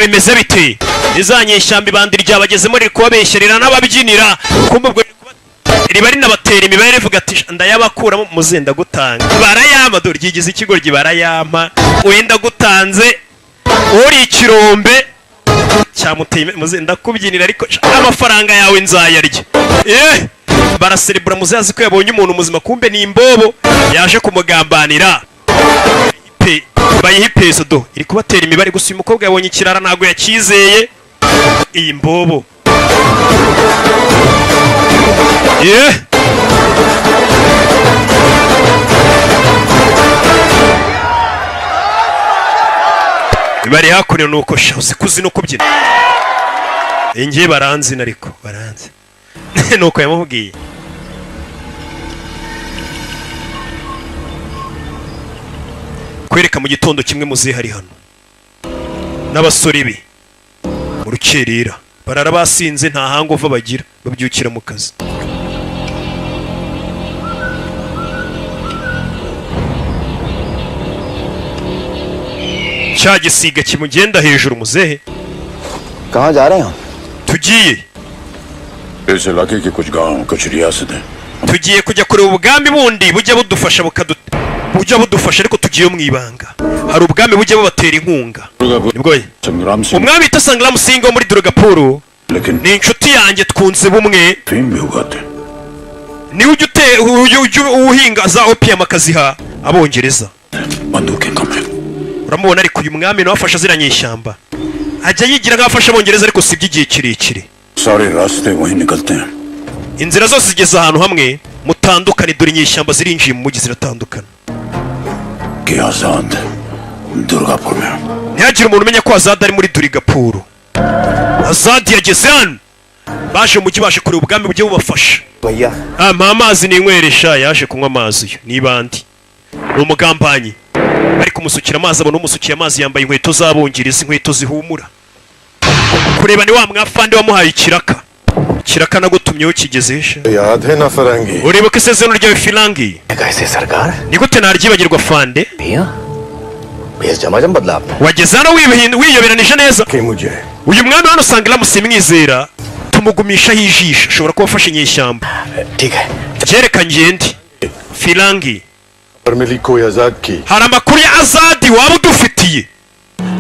Bimeze bite? Izanyeshyamba ibandi ryabagezemo, riri kubabeshya, n'ababyinira kumbe ubwo riri riba rinabatera imibare, rivuga ati: "Ndayabakuramo muze, ndagutanga." Barayampa, dore ryigize ikigoryi, barayampa. Wenda gutanze uri ikirombe cyamuteye, muze ndakubyinira, ariko sha, amafaranga yawe nzayarya. Baraserebura. Muze azi ko yabonye umuntu muzima, kumbe ni imbobo yaje kumugambanira pe. Bayiha ipeso, do iri kubatera imibare gusa. Uyu mukobwa yabonye ikirara, ntabwo yacyizeye iyi mbobo ye. Bari hakuno, nuko sha uzi ko uzi no kubyina, ngiye baranzi, ariko baranzi, nuko yamubwiye. Kwereka mu gitondo kimwe, muzehe ari hano n'abasore be mu rukerera, barara basinze, nta hangover bagira, babyukira mu kazi. Cya gisiga kimugenda hejuru, muzehe. कहाँ जा रहे हैं हम? Tugiye इस इलाके के कुछ गांव, कुछ रियासतें। Tugiye kujya kureba ubwami bundi bujya budufasha, bujya budufasha, ariko tugiye mu ibanga. Hari ubwami bujya bubatera inkunga, nibwo Sangram Singh. Umwami bita Sangram Singh wo muri Durgapur लेकिन ni inshuti yanjye, twunze bumwe. अफीम भी उगाते हैं। Niwe ujya uhinga za opium akaziha Abongereza. बंदूकें कम है। Uramubona, ariko uyu mwami nawe afasha ziriya nyeshyamba, ajya yigira nk'aho afasha Abongereza, ariko si iby'igihe kirekire. सारे रास्ते वहीं निकलते हैं। Inzira zose zigeze ahantu hamwe, mutandukane. Dore inyeshyamba zirinjiye mu mujyi, ziratandukana. कि आजाद दुर्गापुर में। Ntihagire umuntu umenya ko Azadi ari muri Durigapuru. Azadi yageze hano, baje mu mujyi, baje kureba ubwami bugiye bubafasha. भैया। Mpa amazi ninyweresha. Yaje kunywa amazi, uyu ni ibandi, ni umugambanyi. Bari kumusukira amazi, abona umusukiye amazi yambaye inkweto z'Abongereza, inkweto zihumura. Kureba ni wa mwafande wamuhaye ikiraka. Ikiraka nagutumyeho kigeze sha. याद है ना Farangi? Uribuka isezerano ryawe, Firangi? कैसे सरकार? Ni gute naryibagirwa, fande? भैया, भेस जमाजम बदला आपने। Wageze hano wiyoberanije neza. कि मुझे Uyu mwami hano usanga iramutse mwizera, tumugumishaho ijisho, ashobora kuba afashe inyeshyamba. ठीक है। Byereka ngende, Firangi. पर मिली कोई आजाद की? Hari amakuru ya Azadi waba udufitiye?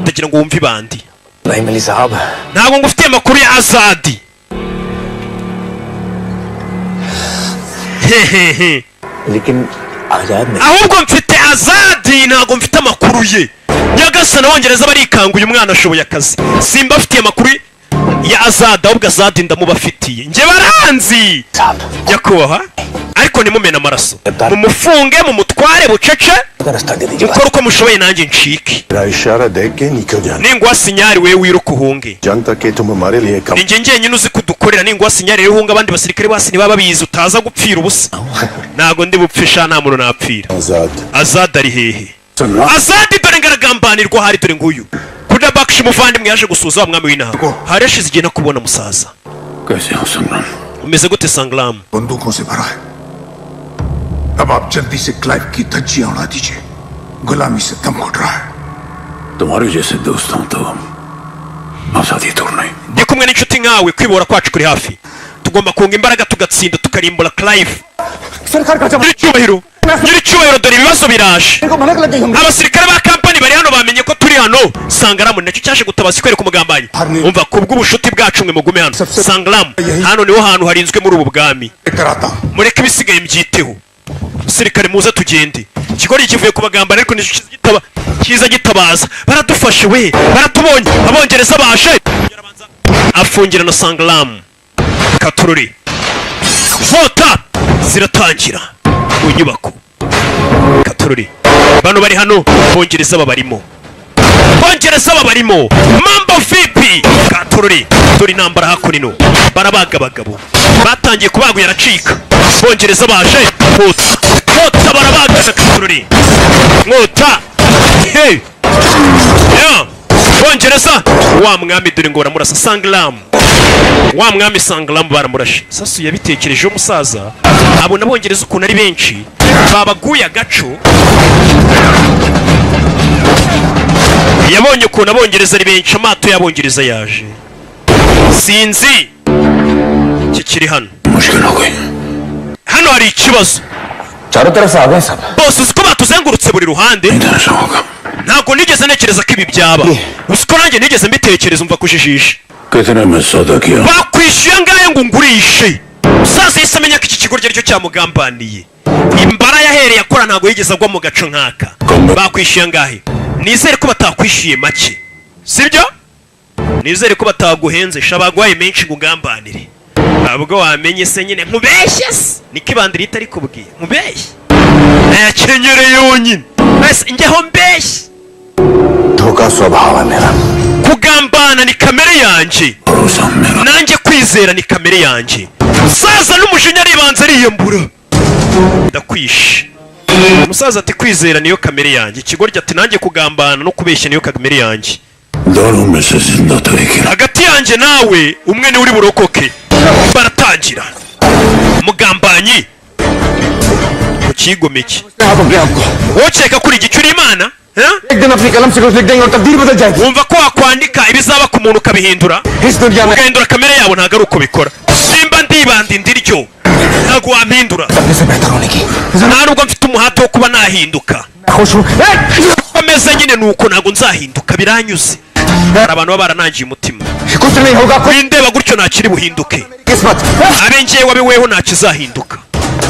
Ndagira ngo wumve ibandi. नहीं मिली साहब। Ntabwo ngufitiye amakuru ya Azadi, hehehe. लेकिन आजाद नहीं। Ahubwo mfite Azadi, ntabwo mfite amakuru ye. Nyagasani, Abongereza barikanga, uyu mwana ashoboye akazi. Simba afitiye amakuru ya Azadi, ahubwo Azadi ndamubafitiye njye, baranzi. साहब। Nyakubahwa, ariko ntimumene amaraso, mumufunge, mumutware bucece. का रास्ता दे दीजिए। Mukore uko mushoboye, nanjye ncike. मेरा इशारा देख के निकल जाना। Ninguha signal, wewe wiruka uhunge. जनता के तुम हमारे लिए कम। Ni njye njyenyine uzi kudukorera. Ninguha signal rero uhunga, abandi basirikare basi ntibaba babizi, utaza gupfira ubusa. Ntabwo ndi bupfe sha, nta muntu napfira. आजाद। Azadi ari hehe? Sangram. Azadi dore ngaragambanirwa hari, dore nguyu kuri Bakshi, umuvandimwe yaje gusuza wa mwami w'inaha. Hari hashize igihe nakubona, musaza. कैसे हो संग्राम? Umeze gute, Sangram? बंदूकों से भरा है। अब आप जल्दी से क्लाइव की धज्जियां उड़ा दीजिए, गुलामी से दम घुट रहा है। तुम्हारे जैसे दोस्त हों तो आजादी दूर नहीं। Ndi kumwe n'inshuti nkawe, kwibora kwacu kuri hafi. Tugomba kunga imbaraga, tugatsinda, tukarimbura Clive. सरकार का Nyiricyubahiro, nyiricyubahiro, dore ibibazo biraje. को भनक लग गई हम। Abasirikare ba kampani bari hano, bamenye ko turi hano. Sangaramu nacyo cyaje gutabaza, kwereka umugambanyi. Umva, kubw'ubushuti bwacu, mwe mugume hano. Sangaramu, hano niho hantu harinzwe muri ubu bwami. कराता हूं। Mureke ibisigaye mbyiteho. Musirikare, muze tugende. Ikigoryi kivuye kubagambana, ariko nicyo kiza gitabaza. Baradufashe we, baratubonye, Abongereza baje. Afungira na Sangaramu katururi. Nkota ziratangira mu nyubako katururi. Bano bari hano, Bongereza babarimo, Bongereza babarimo. Mambo vipi, katururi? Dore intambara hakuno, barabaga abagabo, batangiye kubaga, yaracika. Bongereza baje, nkota, nkota, barabaga na katururi, nkota. Hey yeah. Bongereza, wa mwami dore ngo baramurasa. Sanglam, wa mwami Sanglam baramurashe. Sasu yabitekerejeho umusaza, abona Abongereza ukuntu ari benshi, babaguye agaco. Yabonye ukuntu Abongereza ari benshi, amato y'Abongereza yaje. Sinzi iki kiri hano. मुश्किल हो गई। Hano hari ikibazo. चारों तरफ से आ गए सब। Bose, uzi ko batuzengurutse buri ruhande? इधर से होगा। Ntabwo nigeze ntekereza ko ibi byaba. Uzi ko nanjye nigeze mbitekereza? Umva kujijisha. कितने में सौदा किया? Bakwishyuye angahe ngo ungurishe? Umusaza yahise amenya ko iki kigo aricyo cyamugambaniye. Imbara yahereye akora, ntabwo yigeze agwa mu gaco nk'aka. Bakwishyuye angahe? Nizere ko batakwishyuye make, sibyo? Nizere ko bataguhenze sha, baguhaye menshi ngo ugambanire. Ntabwo wamenye se nyine, nkubeshye se? Niko ibandi rita rikubwiye, nkubeshye? Nayakenyereye yonyine. Ese njyeho mbeshye? धोखा स्वभाव है मेरा। Kugambana ni kamere yanjye. भरोसा मेरा। Nanjye kwizera ni kamere yanjye. Umusaza n'umujinya aribanza ariyambura, ndakwishe. Umusaza ati: "Kwizera niyo kamere yanjye." Ikigoryi ati: "Nanjye kugambana no kubeshya niyo kamere yanjye." दोनों में से जिंदा तो एक ही Hagati yanjye nawe, umwe niwe uri burokoke. Baratangira, umugambanyi ku cyigomeke. आप अपने आप को Wokeka kuri igicu Imana, eh? एक दिन अपनी कलम से कुछ लिख देंगे और तकदीर बदल जाएगी। Wumva ko wakwandika ibizaba ku muntu ukabihindura, इस दुनिया में ugahindura kamere yabo? Ntabwo ari uko bikora. Simba ndibanda indiryo, ntabwo wampindura. अपने से बेहतर होने की Nta nubwo mfite umuhate wo kuba nahinduka. मैं खुश हूँ। Uko ameze nyine ni uko, ntabwo nzahinduka, biranyuze. Hari abantu baba baranangiye umutima. कुछ नहीं होगा, कोई Windeba gutyo, ntakiri buhinduke. किस्मत। Abe njyewe, abe weho, ntakizahinduka.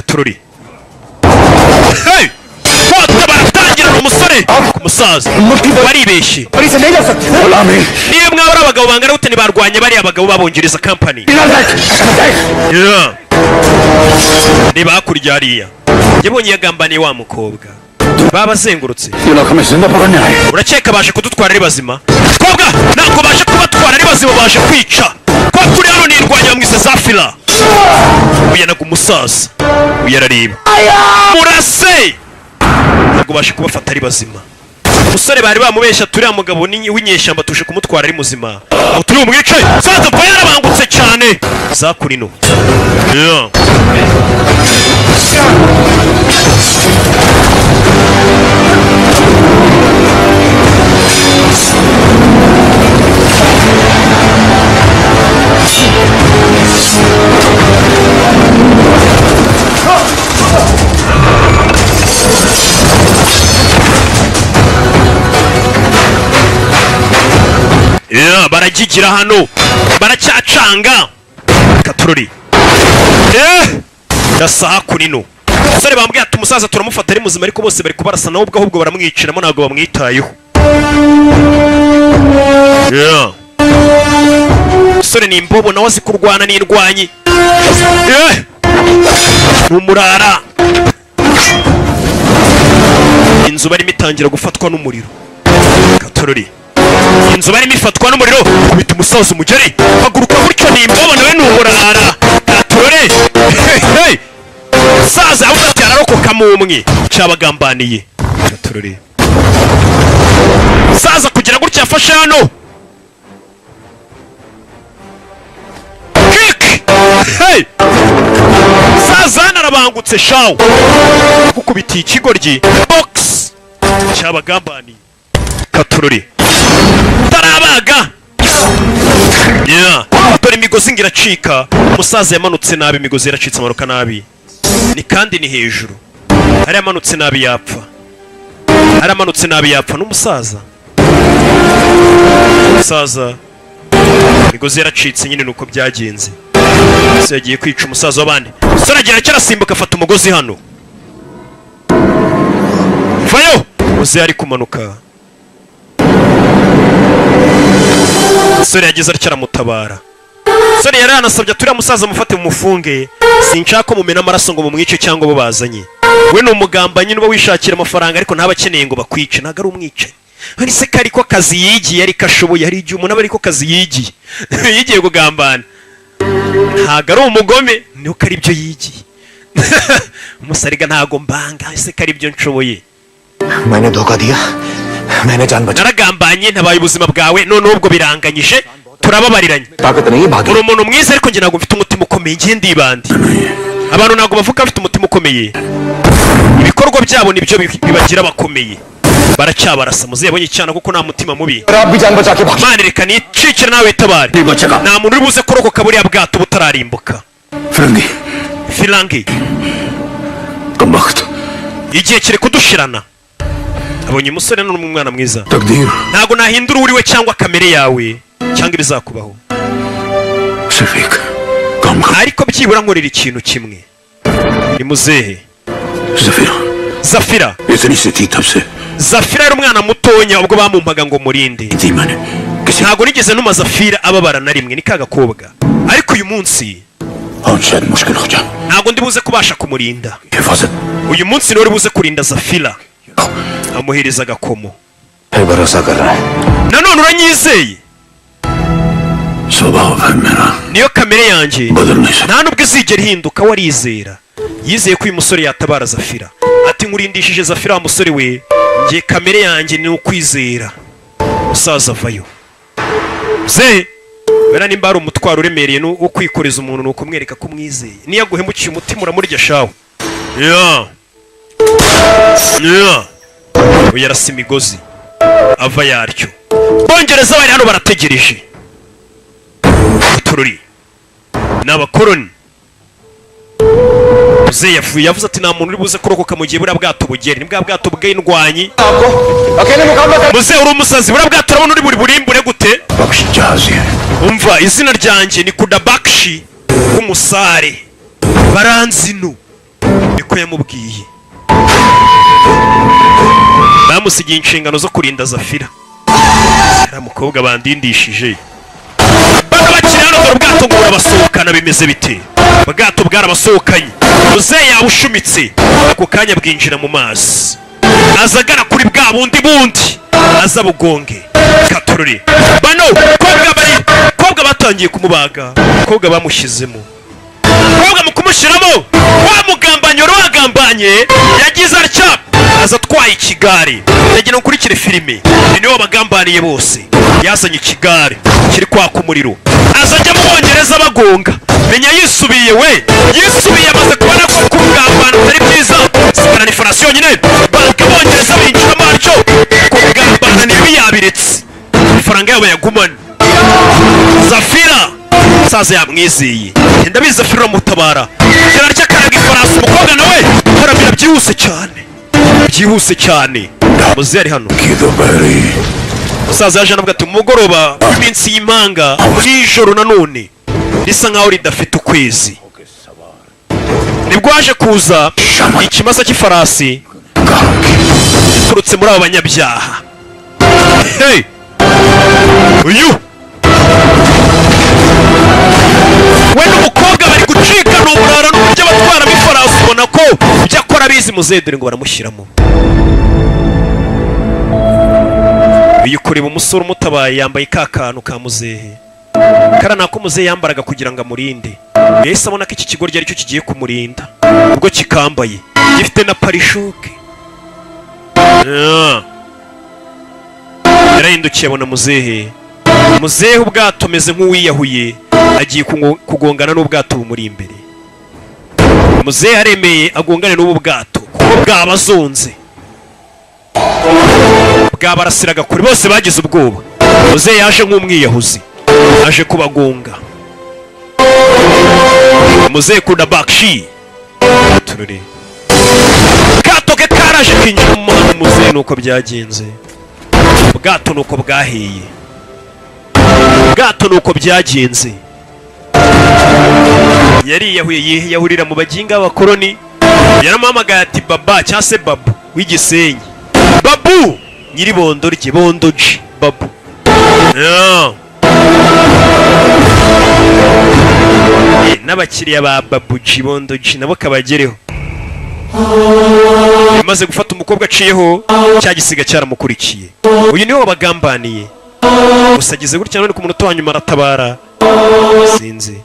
Tururi. Hey! Bose baratangirana, umusore ku musaza waribeshye. परी से नहीं जा सकते। गुलामी। Niyo mwaba ari abagabo bangana gute, ntibarwanya bariya bagabo b'Abongereza company. Yeah. Reba hakurya hariya, yabonye yagambaniye wa mukobwa, babazengurutse. ये लोग हमें जिंदा पकड़ने आए। Urakeka baje kudutwara ari bazima? Kobwa, ntabwo baje kubatwara ari bazima, baje kwica. Ko turi hano nirwanya, bamwise Zafira. Uyanaga umusaza, uyarareba, murase. Ntabwo baje kubafata ari bazima. Umusore bari bamubeshya, turiya mugabo ni w'inyeshyamba, tuje kumutwara ari muzima, aho turi bumwice. Saza mva yarabangutse cyane zakurino. Yeah. Yeah, baragigira hano, baracyacanga katurori. Ndasa hakuno, umusore bambwiye ati: "Umusaza turamufata ari muzima," ariko bose bari kubarasa, nawe ubwo ahubwo baramwiciramo, ntabwo bamwitayeho. Yeah. Umusore ni imbobo, nawe azi kurwana n'indwanyi. Ni umurara. Inzu barimo itangira gufatwa n'umuriro. Katurori, inzu barimo ifatwa n'umuriro. Kubita umusaza umugeri, haguruka gutyo, ni imbobo, nawe ni umurara. Katurore. Hey, hey. Musaza yavuze ati ararokokamo umwe cyabagambaniye. Katurore, musaza kugira gutya yafashe hano kick. Hey! Musaza hano arabangutse shawu, gukubitiye ikigoryi box cyabagambaniye. Katurore tarabaga. Yeah. Dore imigozi ngo iracika. Umusaza yamanutse nabi, imigozi yaracitse, amanuka nabi. Ni kandi ni hejuru hari yamanutse nabi, yapfa. Hari amanutse nabi, yapfa n'umusaza. Umusaza imigozi yaracitse nyine, nuko byagenze. Se yagiye kwica umusaza w'abandi. Umusore agira icyo, arasimbuka, afata umugozi hano. Vayo uze, ari kumanuka. Umusore yagize atyo aramutabara. Umusore yari yanasabye, turiya musaza mufate mumufunge, sinshaka ko mumena amaraso ngo mumwice cyangwa abo bazanye. We ni umugambanyi, uba wishakira amafaranga, ariko ntaba akeneye ngo bakwice, ntabwo ari umwicanyi. None se ko ariko kazi yigiye, ariko ashoboye? Hari igihe umuntu aba ariko kazi yigiye, yigiye kugambana, ntabwo ari umugome, nuko ari byo yigiye. Umusariga ntabwo mbanga, ese ko ari byo nshoboye? मैंने धोखा दिया, मैंने जान बचा। Naragambanye, ntabaye ubuzima bwawe, none ubwo biranganyije, turababariranye. ताकत नहीं है भागी। Uri umuntu mwiza, ariko njye ntabwo mfite umutima ukomeye, njye ndibandi. Abantu ntabwo bavuga bafite umutima ukomeye, ibikorwa byabo nibyo bibagira bakomeye. Baracyabarasa. Muzehe yabonye icyana kuko nta mutima mubi. और आप भी जान बचा के भाग। Mana, reka nicikire nawe witabare. नहीं बचेगा। Nta muntu uri buze kurokoka buriya bwato butararimbuka. फिरंगी। Firangi. कम। Igihe kiri kudushirana. Abonye umusore n'umwana mwiza. तकदीर। Ntabwo nahindura uwo uri we cyangwa kamere yawe cyangwa ibizakubaho. सिर्फ एक काम कर। Ariko byibura nkorera ikintu kimwe. Ni muzehe. Zafira. Zafira. इतनी सी थी तब से। Zafira yari umwana mutonya ubwo bamumpaga ngo murinde. थी मैंने किसी। Ntabwo nigeze numa Zafira ababara na rimwe, ni ka gakobwa, ariko uyu munsi और शायद मुश्किल हो जाए। ntabwo ndi buze kubasha kumurinda. हिफाजत। Uyu munsi niwe uri buze kurinda Zafira. Amuhereza agakomo. फिर भरोसा कर रहा है? Nanone uranyizeye? स्वभाव है मेरा। Niyo kamere yanjye. बदल नहीं सकता। Nta nubwo izigera ihinduka. Warizera, yizeye ko uyu musore yatabara Zafira. Ati nkurindishije Zafira wa musore we, njye kamere yanjye ni ukwizera. Musaza avayo ze bera. Nimba hari umutwaro uremereye wo kwikoreza umuntu, ni ukumwereka ko umwizeye. Niyo aguhemukiye, umutima uramurya shawe. Ya ya, uyu arasa imigozi ava yaryo. Bongereza bari hano barategereje utururi, ni abakoroni. Muzehe yavuye yavuze ati nta muntu uri buze kurokoka mu gihe buriya bwato bugera. Ni bwa bwato bw'indwanyi. आपको अकेले मुकाबला कर। Muzehe, uri umusazi. Buriya bwato urabona uri buri burimbure gute? बख्श जहाज है। Umva, izina ryanjye ni Kudabakshi w'umusare, baranzino. Niko yamubwiye. Bamusigiye inshingano zo kurinda Zafira, uriya mukobwa bandindishije. Bano bakiri hano, dore ubwato ngo burabasohokana. Bimeze bite? Ubwato bwarabasohokanye. Muzehe yabushumitse, ako kanya bwinjira mu mazi, aza agana kuri bwa bundi bundi, aza bugonge katorori. Bano kobwa bari kobwa batangiye kumubaga. Kobwa bamushyizemo, kobwa mu kumushyiramo, wa mugambanyi wari wagambanye yagize atya aza atwaye ikigare. Yagira ngo ukurikire filime, ni niwe wabagambaniye bose. Yazanye ikigare kiri kwaka umuriro, aza ajya mu Bongereza bagonga. Menya yisubiye, we yisubiye, amaze kubona ko kugambana atari byiza. Sigarana ifarasi yonyine. Baga Abongereza binjiramo atyo. Kugambana nibi, yabiretse, ifaranga yabo yagumane. Zafira saza yamwizeye. Ndabizi Zafira uramutabara. Kirarya akaraga ifarasi. Umukobwa nawe haramira byihuse cyane, byihuse cyane. Muzehe ari hano. की दोपहरी। Musaza yaje anavuga ati umugoroba w'iminsi y'impanga nijoro nanone risa nkaho ridafite ukwezi, nibwo haje kuza ikimasa cy'ifarasi giturutse muri abo banyabyaha. Hey! Uyu we n'umukobwa bari gucikana uburara n'uburyo batwaramo ifarasi, ubona ko ibyo akora abizi. Muzehe dore ngo baramushyiramo. Uyu kureba umusore umutabaye yambaye ka kantu ka muzehe, kariya nako muzehe yambaraga kugira ngo amurinde. Yahise abona ko iki kigoryi aricyo kigiye kumurinda, ubwo kikambaye gifite na pare-choc. Yeah. Yarahindukiye abona muzehe. Muzehe ubwato ameze nk'uwiyahuye, agiye kugongana n'ubwato bumuri imbere. Muzehe aremeye agongane n'ubu bwato kuko bwabazonze, bwabarasiraga kure. Bose bagize ubwoba. Muzehe yaje nk'umwiyahuzi, aje kubagonga. Muzehe kunda bakshi tururi kato ke karaje kinjira mu muhanda. Muzehe nuko byagenze, ubwato nuko bwahiye, ubwato nuko byagenze. Yariyahuye, yiyahurira mu baginga b'abakoroni. Yaramuhamagaye ati baba, cyangwa se babu w'igisenyi, babu nyiribondo rye, bondo ji babu. Yeah. N'abakiriya ba babu ji bondo ji nabo kabagereho. Yamaze gufata umukobwa aciyeho, cya gisiga cyaramukurikiye. Uyu niwe wabagambaniye. Gusa ageze gutya none ku munota wa nyuma aratabara, sinzi.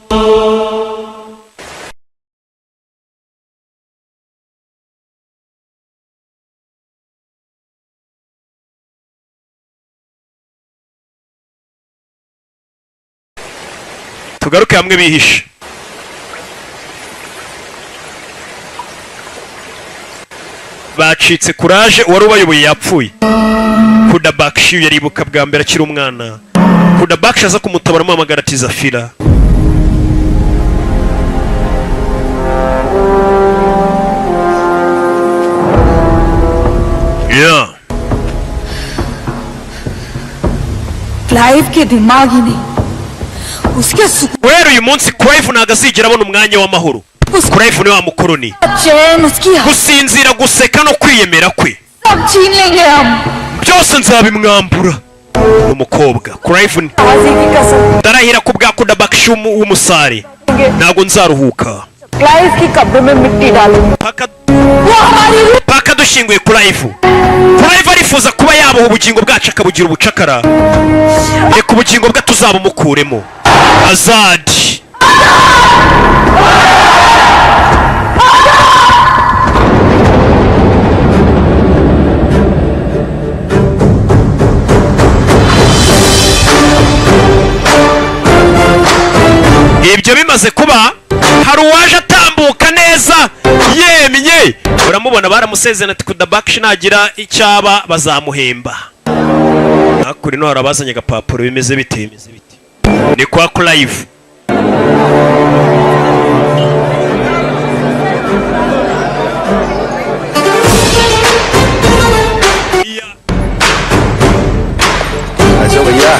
Tugaruke hamwe bihishe. Bacitse kuraje, uwari ubayoboye yapfuye. Kudabakshi yaribuka bwa mbere akiri umwana, Kudabakshi aza kumutabara, amuhamagara ati: "Zafira." Yeah. Clive के दिमाग ही नहीं, उसके सुकून Guhera uyu munsi Clive ntabwo azigera abona umwanya w'amahoro. Clive ni wa mukoroni. चैन, उसकी Gusinzira, guseka no kwiyemera kwe सब छीन लेंगे हम। Byose nzabimwambura. Ni umukobwa Clive काजी की कसम। Ndarahira ko bwa Kudabakshi w'umusare ntabwo nzaruhuka Clive की कब्र में मिट्टी डालेंगे। Paka वो हमारी रूह paka dushyinguye Clive. Clive arifuza kuba yaboha ubugingo bwacu akabugira ubucakara. Reka ubugingo bwe tuzabumukuremo. Azadi ibyo bimaze kuba, hari uwaje atambuka neza yemye, uramubona. Baramusezerana ati Kudabakshi nagira icyaba bazamuhemba. Hakurino hari abazanye agapapuro. Bimeze bite? Bimeze bite? Ni kwa Clive. अच्छा भैया।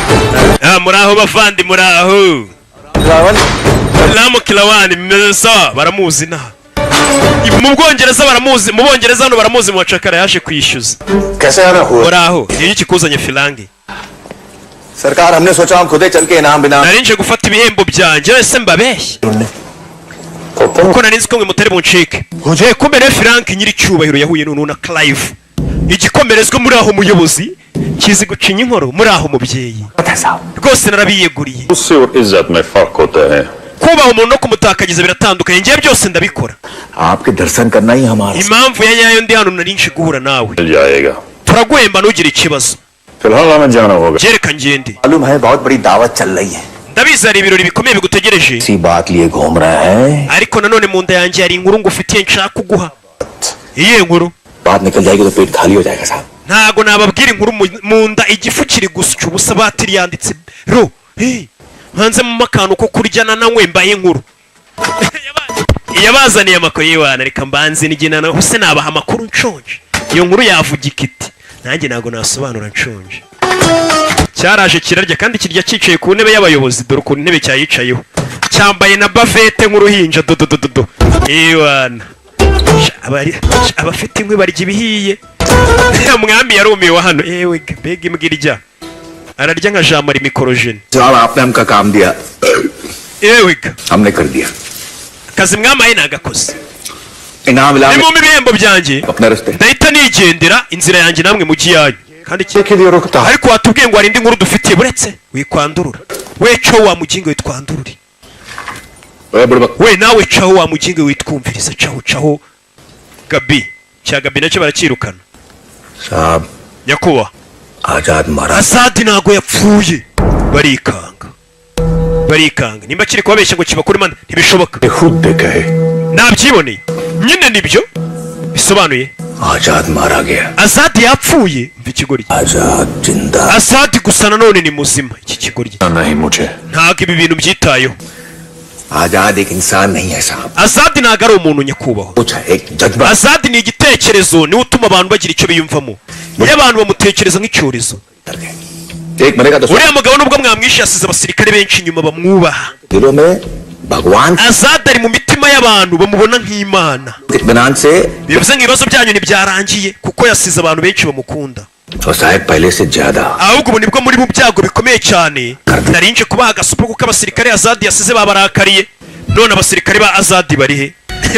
Ah, muraho bavandi, muraho. Ravan. Ramu Kirawani, bimeze sawa? Baramuzi inaha mu Bwongereza, baramuzi mu Bongereza hano, baramuzi mu bacakara yaje kwishyuza. कैसे आना हुआ? Muraho, iyo kikuzanye filange? सरकार, हमने सोचा हम खुदे चल के इनाम बिना Nari nje gufata ibihembo byanjye. Ese mbabeshye kuko nari nzi ko mwe mutari buncike? Eh, kumbe rero Frank nyiricyubahiro yahuye noneho na Clive igikomerezwa. Muri aho muyobozi, kizi gucinya inkoro. Muri aho mubyeyi, rwose narabiyeguriye. उससे और इज्जत में फर्क होता है। Kubaha umuntu no kumutakagiza biratandukanye. Ngewe byose ndabikora. आपके दर्शन करना ही हमारा Impamvu ya nyayo ndi hano, nari nje guhura nawe. मिल जाएगा। Turaguhemba, ntugire ikibazo. फिलहाल हमें जाना होगा। Byereka ngende. मालूम है, बहुत बड़ी दावत चल रही है। Ndabizi hari ibirori bikomeye bigutegereje. इसी बात लिए घूम रहा है। Ariko nanone mu nda yanjye hari inkuru ngufitiye nshaka kuguha. Iyihe nkuru? बात निकल जाएगी तो पेट खाली हो जाएगा साहब। Ntago nababwira inkuru mu nda igifu kiri gusya ubusa. Batiri yanditse ro. Hey, hanze mu akantu ko kurya nananywe mbaye inkuru yabazaniye amakuru y'iwana. Reka mbanze n'igenana ubuse nabaha amakuru nshonje. Iyo nkuru yavugika iti? Nanjye ntago nasobanura nshonje. Cyaraje kirarya kandi kirya cyicaye ku ntebe y'abayobozi. Dore ukuntu intebe cyayicayeho, cyambaye na bavete nk'uruhinja dododododo. Iwana. Sha, sha, abafite inkwi barya ibihiye. Umwami yarumiwe hano. Ewe mbega imbwa irya, ararya nka Jean Marie Mikorojene. साहब, आपने हमका काम दिया। Ewe ga. हमने कर दिया। Akazi mwamaye nagakoze. इनाम Ilam Nimumpe ibihembo byanjye, अपने रास्ते। ndahita nigendera inzira yanjye, namwe mujyi yanyu kandi के लिए रुकता Ariko watubwiye ngo hari indi nkuru dufitiye. Buretse wikwandurura we, co wa mugingo witwandurure. We nawe caho wa mugingo witwumviriza, caho caho. Gabi cya Gabi nacyo barakirukana. साहब। Nyakubahwa, आजाद मारा। Asadi ntago yapfuye. Barikanga, barikanga nimba kiri kubabeshya ngo kiba kuri mana ntibishoboka. खुद देखा है। Nabyiboneye nyine, nibyo bisobanuye. आजाद मारा गया। Azadi yapfuye? Mva ikigoryi. आजाद जिंदा। Azadi gusa nanone ni muzima. Iki kigoryi. नहीं मुझे Ntabwo ibi bintu byitayeho. आजाद एक इंसान नहीं है साहब। Azadi ntabwo ari umuntu, nyakubahwa. कुछ है, एक जज्बा। Azadi ni igitekerezo, niwe utuma abantu bagira icyo biyumvamo. Iyo abantu bamutekereza nk'icyorezo. एक मरेगा तो Uriya mugabo nubwo mwamwishe, yasize abasirikare benshi inyuma bamwubaha. दिलों में भगवान Azadi ari mu mitima y'abantu, bamubona nk'imana. इत्मीनान से। Bivuze ngo ibibazo byanyu ntibyarangiye kuko yasize abantu benshi bamukunda. और साहब, पहले से ज्यादा। Ahubwo ubu nibwo muri mu byago bikomeye cyane. Narinje kubaha agasupu kuko abasirikare Azadi yasize babarakariye. None abasirikare ba Azadi bari he?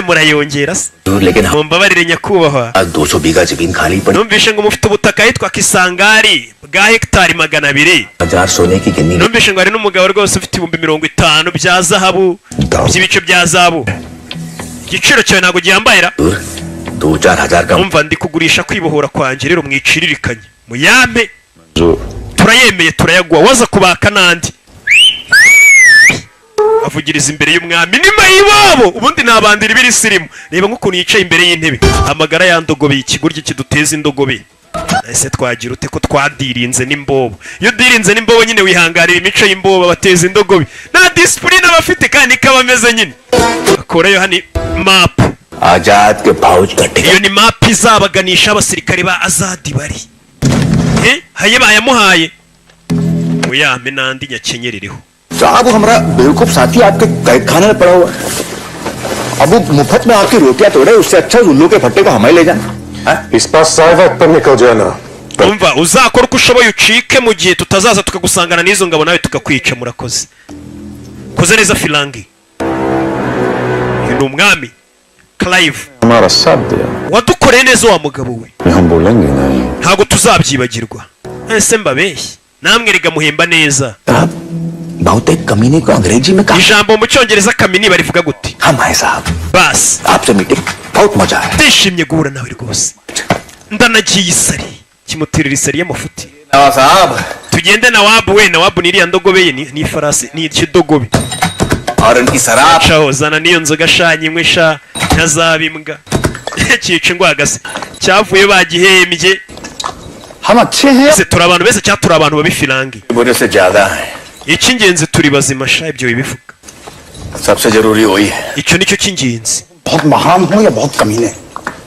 Murayongera se? लेकिन हम Mumbabarire nyakubahwa. आज 200 बीघा जमीन खाली पड़ी। Numvishe ngo mufite ubutaka ahitwa Kisangari bwa hegitari 200. हजार सोने की गिन्नी। Numvishe ngo hari n'umugabo rwose ufite 50,000 bya zahabu, by'ibice bya zahabu. Igiciro cyawe ntabwo gihambaye ra. दो चार हजार का। Umva, ndi kugurisha kwibohora kwanjye rero, mwiciririkanye muyampe. Turayemeye, turayaguha, waza kubaka n'andi. Avugiriza imbere y'umwami ni mayiwabo. Ubundi ntabandira ibiri sirimu. Reba nk'ukuntu yicaye imbere y'intebe, amagara yandogobeye. Ikigoryi kiduteza indogobe. Ese twagira ute ko twadirinze n'imbobo? Iyo udirinze n'imbobo nyine wihanganira imico y'imbobo. Bateza indogobe, nta disipurine aba afite kandi kaba ameze nyine. Akurayo hano mapu. आजाद के फौज का Iyo ni mapu izabaganisha abasirikare ba Azadi bari. Eh, haye bayamuhaye, uyampe n'andi nyakenyerereho. साहब, वो हमारा बेवकूफ साथी आपके कैद खाने में पड़ा हुआ है। अब वो मुफ्त में आपकी रोटियां तोड़े, उससे अच्छा उल्लू के फट्टे को हमें ले जाए। इस पास साय वक्त पर निकल जाना। Umva, uzakora uko ushoboye ucike mu gihe tutazaza tukagusangana n'izo ngabo nawe tukakwica. Murakoze, koze neza Firangi. Uyu ni umwami Clive. हमारा साथ दिया। Wadukoreye neza wa mugabo we. हम बोलेंगे नहीं। Ntabwo tuzabyibagirwa. Ese mbabeshye namwe rega muhemba neza. साहब, बहुत एक कमीने को अंग्रेजी में कहा Ijambo mu cyongereza kamini barivuga gute? हम आए साहब। Basi. आपसे मीटिंग बहुत मजा आया। Ndishimye guhura nawe rwose. Ndanagiye isari kimutirira isari y'amafuti. साहब। Tugende nawabu we. Nawabu ni iriya ndogobe ye, ni ifarasi, ni ikidogobe. और उनकी शराब। Shaho zana n'iyo nzoga sha, nyimwe sha, ntazaba imbwa cyica ingwagasi cyavuye bagihembye. हम अच्छे हैं। Ese turi abantu beza cyangwa turi abantu babi, Firangi? बुरे से ज्यादा है। Icy'ingenzi turi bazima sha, ibyo bibivuga. सबसे जरूरी वही है। Icyo nicyo cy'ingenzi. बहुत महान हो या बहुत कमीने।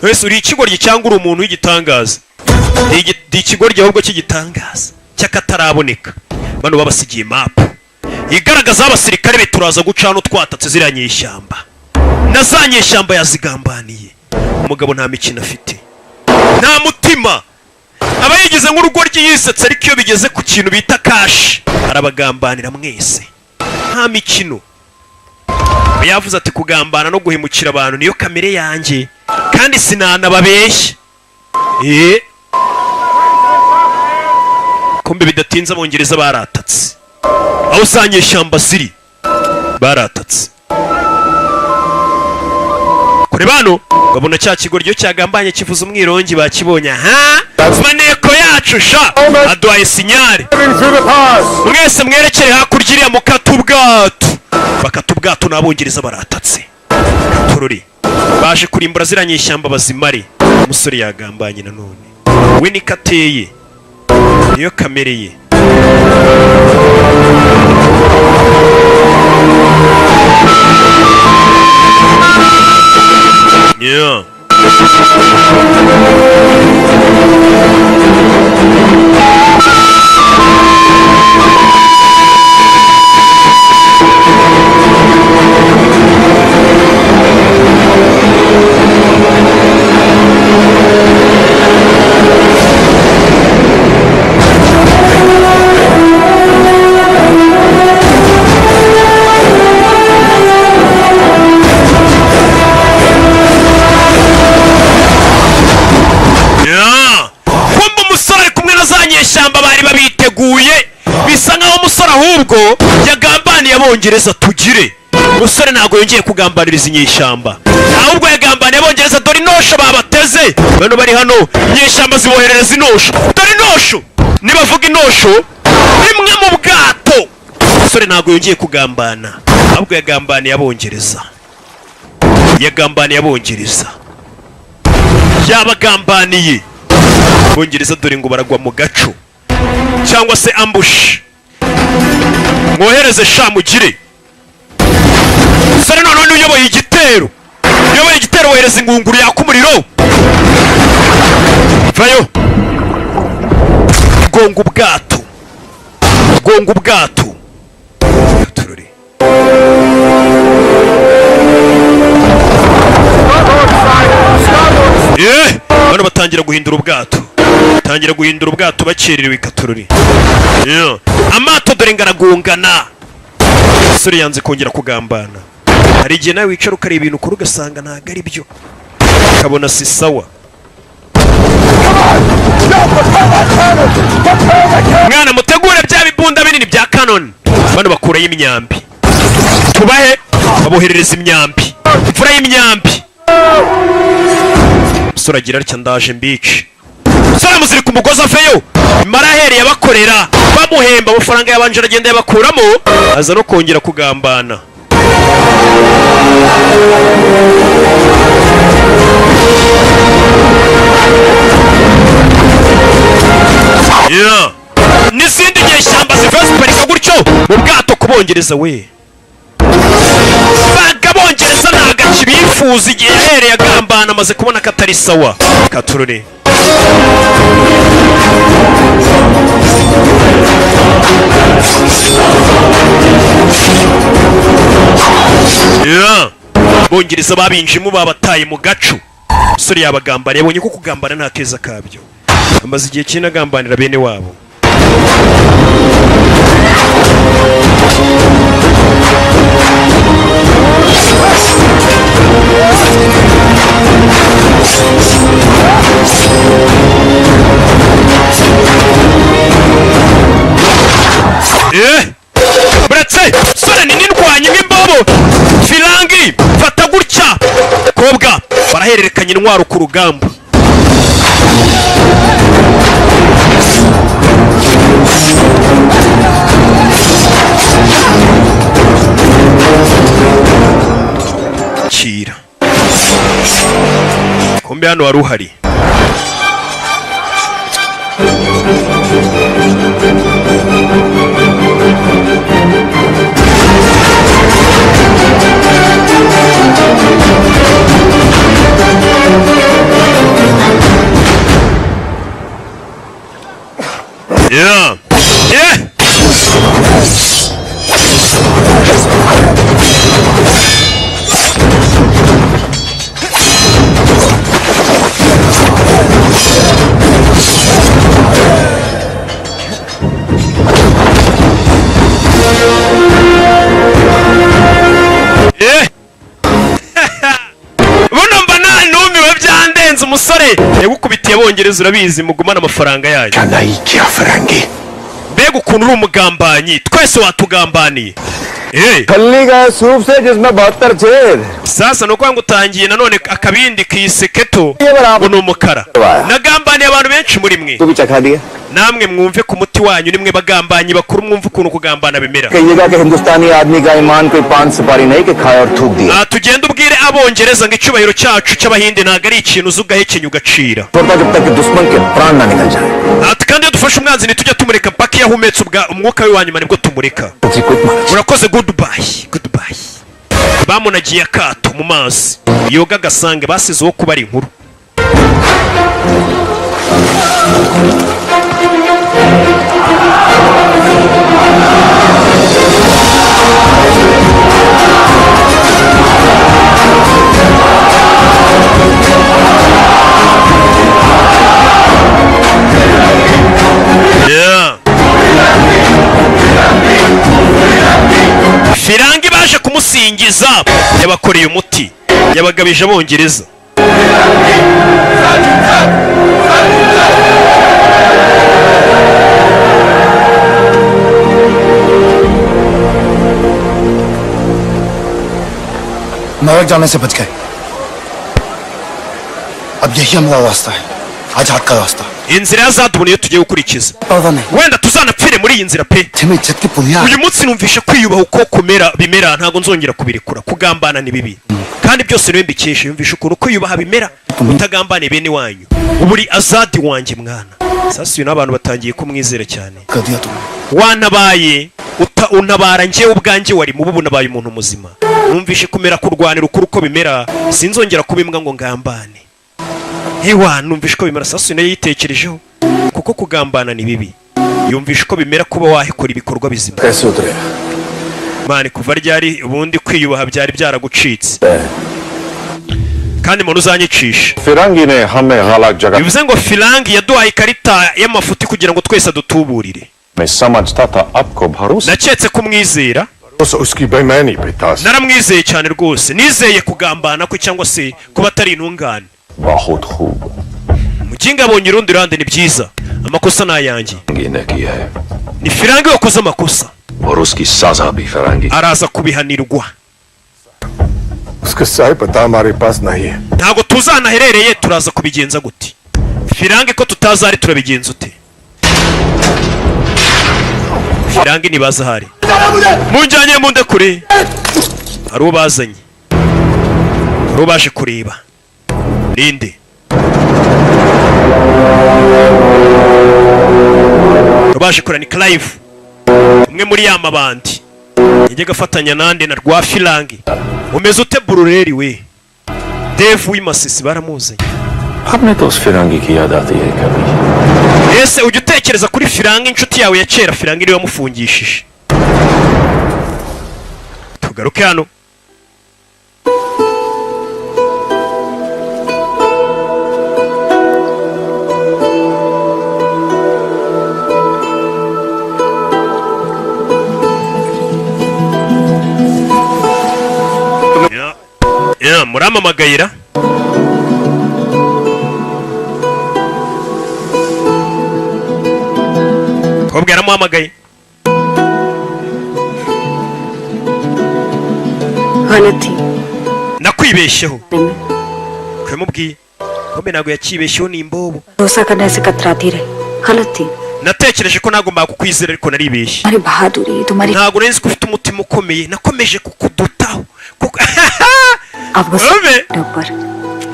Wese uri ikigoryi cyangwa uri umuntu w'igitangaza? Ndi ikigoryi ahubwo cy'igitangaza cy'akataraboneka. Bano babasigiye mapu igaragaza aho abasirikare be turaza guca hano twatatse ziriya nyeshyamba, na za nyeshyamba yazigambaniye. Umugabo nta mikino afite, nta mutima, aba yigize nk'urugoryi yisetsa, ariko iyo bigeze ku kintu bita cash arabagambanira mwese, nta mikino. Yavuze ati kugambana no guhemukira abantu niyo kamere yanjye kandi sinanababeshya. Kumbe bidatinze abongereza baratatse aho usanga ishyamba ziri, baratatse kure. Bano babona cya kigoryi cyagambanye kivuza umwirongi, bakibonye. Aha maneko yacu sha aduhaye signal: mwese mwerekere hakurya iriya, mukata ubwato, bakata ubwato. N'abongereza baratatse tururi, baje kurimbura ziriya nyeshyamba bazimare. Umusore yagambanye nanone, we niko ateye, niyo kamere ye. Yeah. Yeah. Kumva umusore ari kumwe na za nyeshyamba bari babiteguye, bisa nkaho umusore ahubwo yagambaniye abongereza. Tugire umusore ntabwo yongeye kugambaniriza inyeshyamba, ahubwo yagambaniye abongereza. Dore inosho babateze. Bano bari hano, inyeshyamba ziboherereza inosho. Dore inosho, nibavuga inosho imwe mu bwato. Umusore ntabwo yongeye kugambana, ahubwo yagambaniye abongereza, yagambaniye abongereza, yabagambaniye abongereza. Dore ngo baragwa mu gaco cyangwa se ambush. Mwohereze sha mugire sore. Noneho niwe uyoboye igitero, uyoboye igitero, wohereza ingunguru yaka umuriro. Vayo, gonga ubwato, gonga ubwato. Turore. Eh, bano batangira guhindura ubwato, batangira guhindura ubwato bakererewe ikatururi. Yeah. Amato dore ngaragongana. Umusore yanze kongera kugambana. Hari igihe nawe wicara ukareba ibintu ukora ugasanga ntabwo ari byo, ukabona si sawa. Mwana, mutegure bya bibunda binini bya cannon. Bano bakurayo imyambi, tubahe, baboherereza imyambi, imfura y'imyambi. Umusore agira atya: ndaje mbice. Umusore amuzirika umugozi aveyo. Maraheri yabakorera bamuhemba amafaranga yabanje, aragenda yabakuramo, aza no kongera kugambana. Yeah. N'izindi nyeshyamba zivuye ziparika gutyo mu bwato ku Bongereza we. Baga Abongereza nta gaci bifuza. Igihe yahereye agambana, amaze kubona ko atari sawa. Katurore Yeah. Abongereza babinjemo, babataye mu gacu. Umusore yabagambaniye, yabonye ko kugambana nta keza kabyo. Amaze igihe kinini agambanira bene wabo. Eh! Buretse sore ni nindwanye nk'imbobo firangi, fata gutya kobwa, barahererekanya intwaro ku rugamba. Kira kumbe hano wari uhari. Yeah. Eh! Buno mba nanumiwe, byandenze. Umusore yagukubitiye Abongereza, urabizi, mugumane amafaranga yayo. नहीं क्या Farangi? Mbega ukuntu uri umugambanyi, twese watugambaniye. Eh, खल्ली गए सूप से जिसमें 72 छेद। Sasa ni ukuvuga ngo utangiye nanone akabindi kiseketo ngo ni umukara. Nagambaniye abantu benshi muri mwe. तू भी चखा दिया। Namwe mwumve ku muti wanyu, nimwe bagambanyi bakuru, mwumve ukuntu kugambana bimera. कहिएगा कि हिंदुस्तानी आदमी का ईमान कोई पान सुपारी नहीं कि खाए और थूक दिए। Aha tugenda ubwire Abongereza ngo icyubahiro cyacu cy'Abahinde ntabwo ari ikintu uza ugahekenya ugacira. छोड़ता जब तक कि दुश्मन के प्राण ना निकल जाए। Ati kandi iyo dufashe umwanzi ntitujya tumureka mpaka iyo ahumetse umwuka we wa nyuma, nibwo tumureka. Urakoze, goodbye, goodbye. Bamunagiye akato mu mazi yoga agasange basize uwo kubara inkuru. Yeah. Firangi baje kumusingiza, yabakoreye umuti, yabagabije Abongereza. नरक जाने से बच गए। अब यही हमारा रास्ता है, आजाद का रास्ता। Inzira ya Zadubona iyo tugiye gukurikiza. परवाह नहीं। Wenda tuzanapfire muri iyi nzira pe. हमें इज्जत की बुनियाद। Uyu munsi numvisha kwiyubaha uko kumera bimera, ntabwo nzongera kubirekura. Kugambana ni bibi kandi byose niwe mbikesha. Yumvisha ukuntu kwiyubaha bimera utagambaniye bene wanyu. Ubu uri azadi wanjye mwana. Sasa uyu n'abantu batangiye kumwizera cyane. कर दिया तुमने। Wantabaye untabara njyewe ubwanjye wari mubi, ubu nabaye umuntu muzima. Numvishe kumera kurwanira ukuri uko bimera, sinzongera kuba imbwa ngo ngambane. Hewa, numvishe uko bimera. Sasa uyu nayo yitekerejeho kuko kugambana ni bibi. Yumvishe uko bimera kuba wahikora ibikorwa bizima. कैसे उतरे? Mani, kuva ryari ubundi kwiyubaha byari byaragucitse kandi umuntu uzanyicisha? फिरंगी ने हमें गलत जगह Bivuze ngo Firangi yaduhaye ikarita y'amafuti kugira ngo twese adutuburire. मैं समझता था आपको भरोसा Naketse kumwizera. उसकी बेईमानी पे था। Naramwizeye cyane rwose, nizeye kugambana kwe cyangwa se kuba atari intungane. बहुत खूब। Muginga abonye urundi ruhande, ni byiza, amakosa ni ayanjye. फिरंगी ने किया है। Ni Firangi wakoze amakosa. और उसकी सजा भी फिरंगी Araza kubihanirwa. उसका सही पता हमारे पास नहीं है। Ntabwo tuzanaherereye, turaza kubigenza gute? Firangi ko tutazi ahari, turabigenza ute? Firangi ntibazi ahari. Munjyanye, munde kure. Hari uwo bazanye, hari uwo baje kureba. Ninde uwo baje kureba? Ni Clive, umwe muri ya mabandi yajyaga afatanya nande na Rwafirangi. Umeze ute, burureri we? Devu w'imasisi baramuzanye. आपने तो उस फिरंगी की याद आती है कभी? Ese ujya utekereza kuri Firangi, inshuti yawe ya kera? Firangi niwe wamufungishije. Tugaruke hano. Ya, ya, muramamagayira. Kobwa yaramuhamagaye. गलत थी Nakwibeshyeho. मैं। Kubimubwiye kombe ntabwo yakibeshyeho, ni imbobo. भरोसा करने से कतराती रही। गलत थी। Natekereje ko nagombaga kukwizera, ariko naribeshye. तुम्हारी बहादुरी, तुम्हारी Ntabwo nari nzi ko ufite umutima ukomeye. Nakomeje kukudutaho kuko अब गुस्सा Ube. अपने ऊपर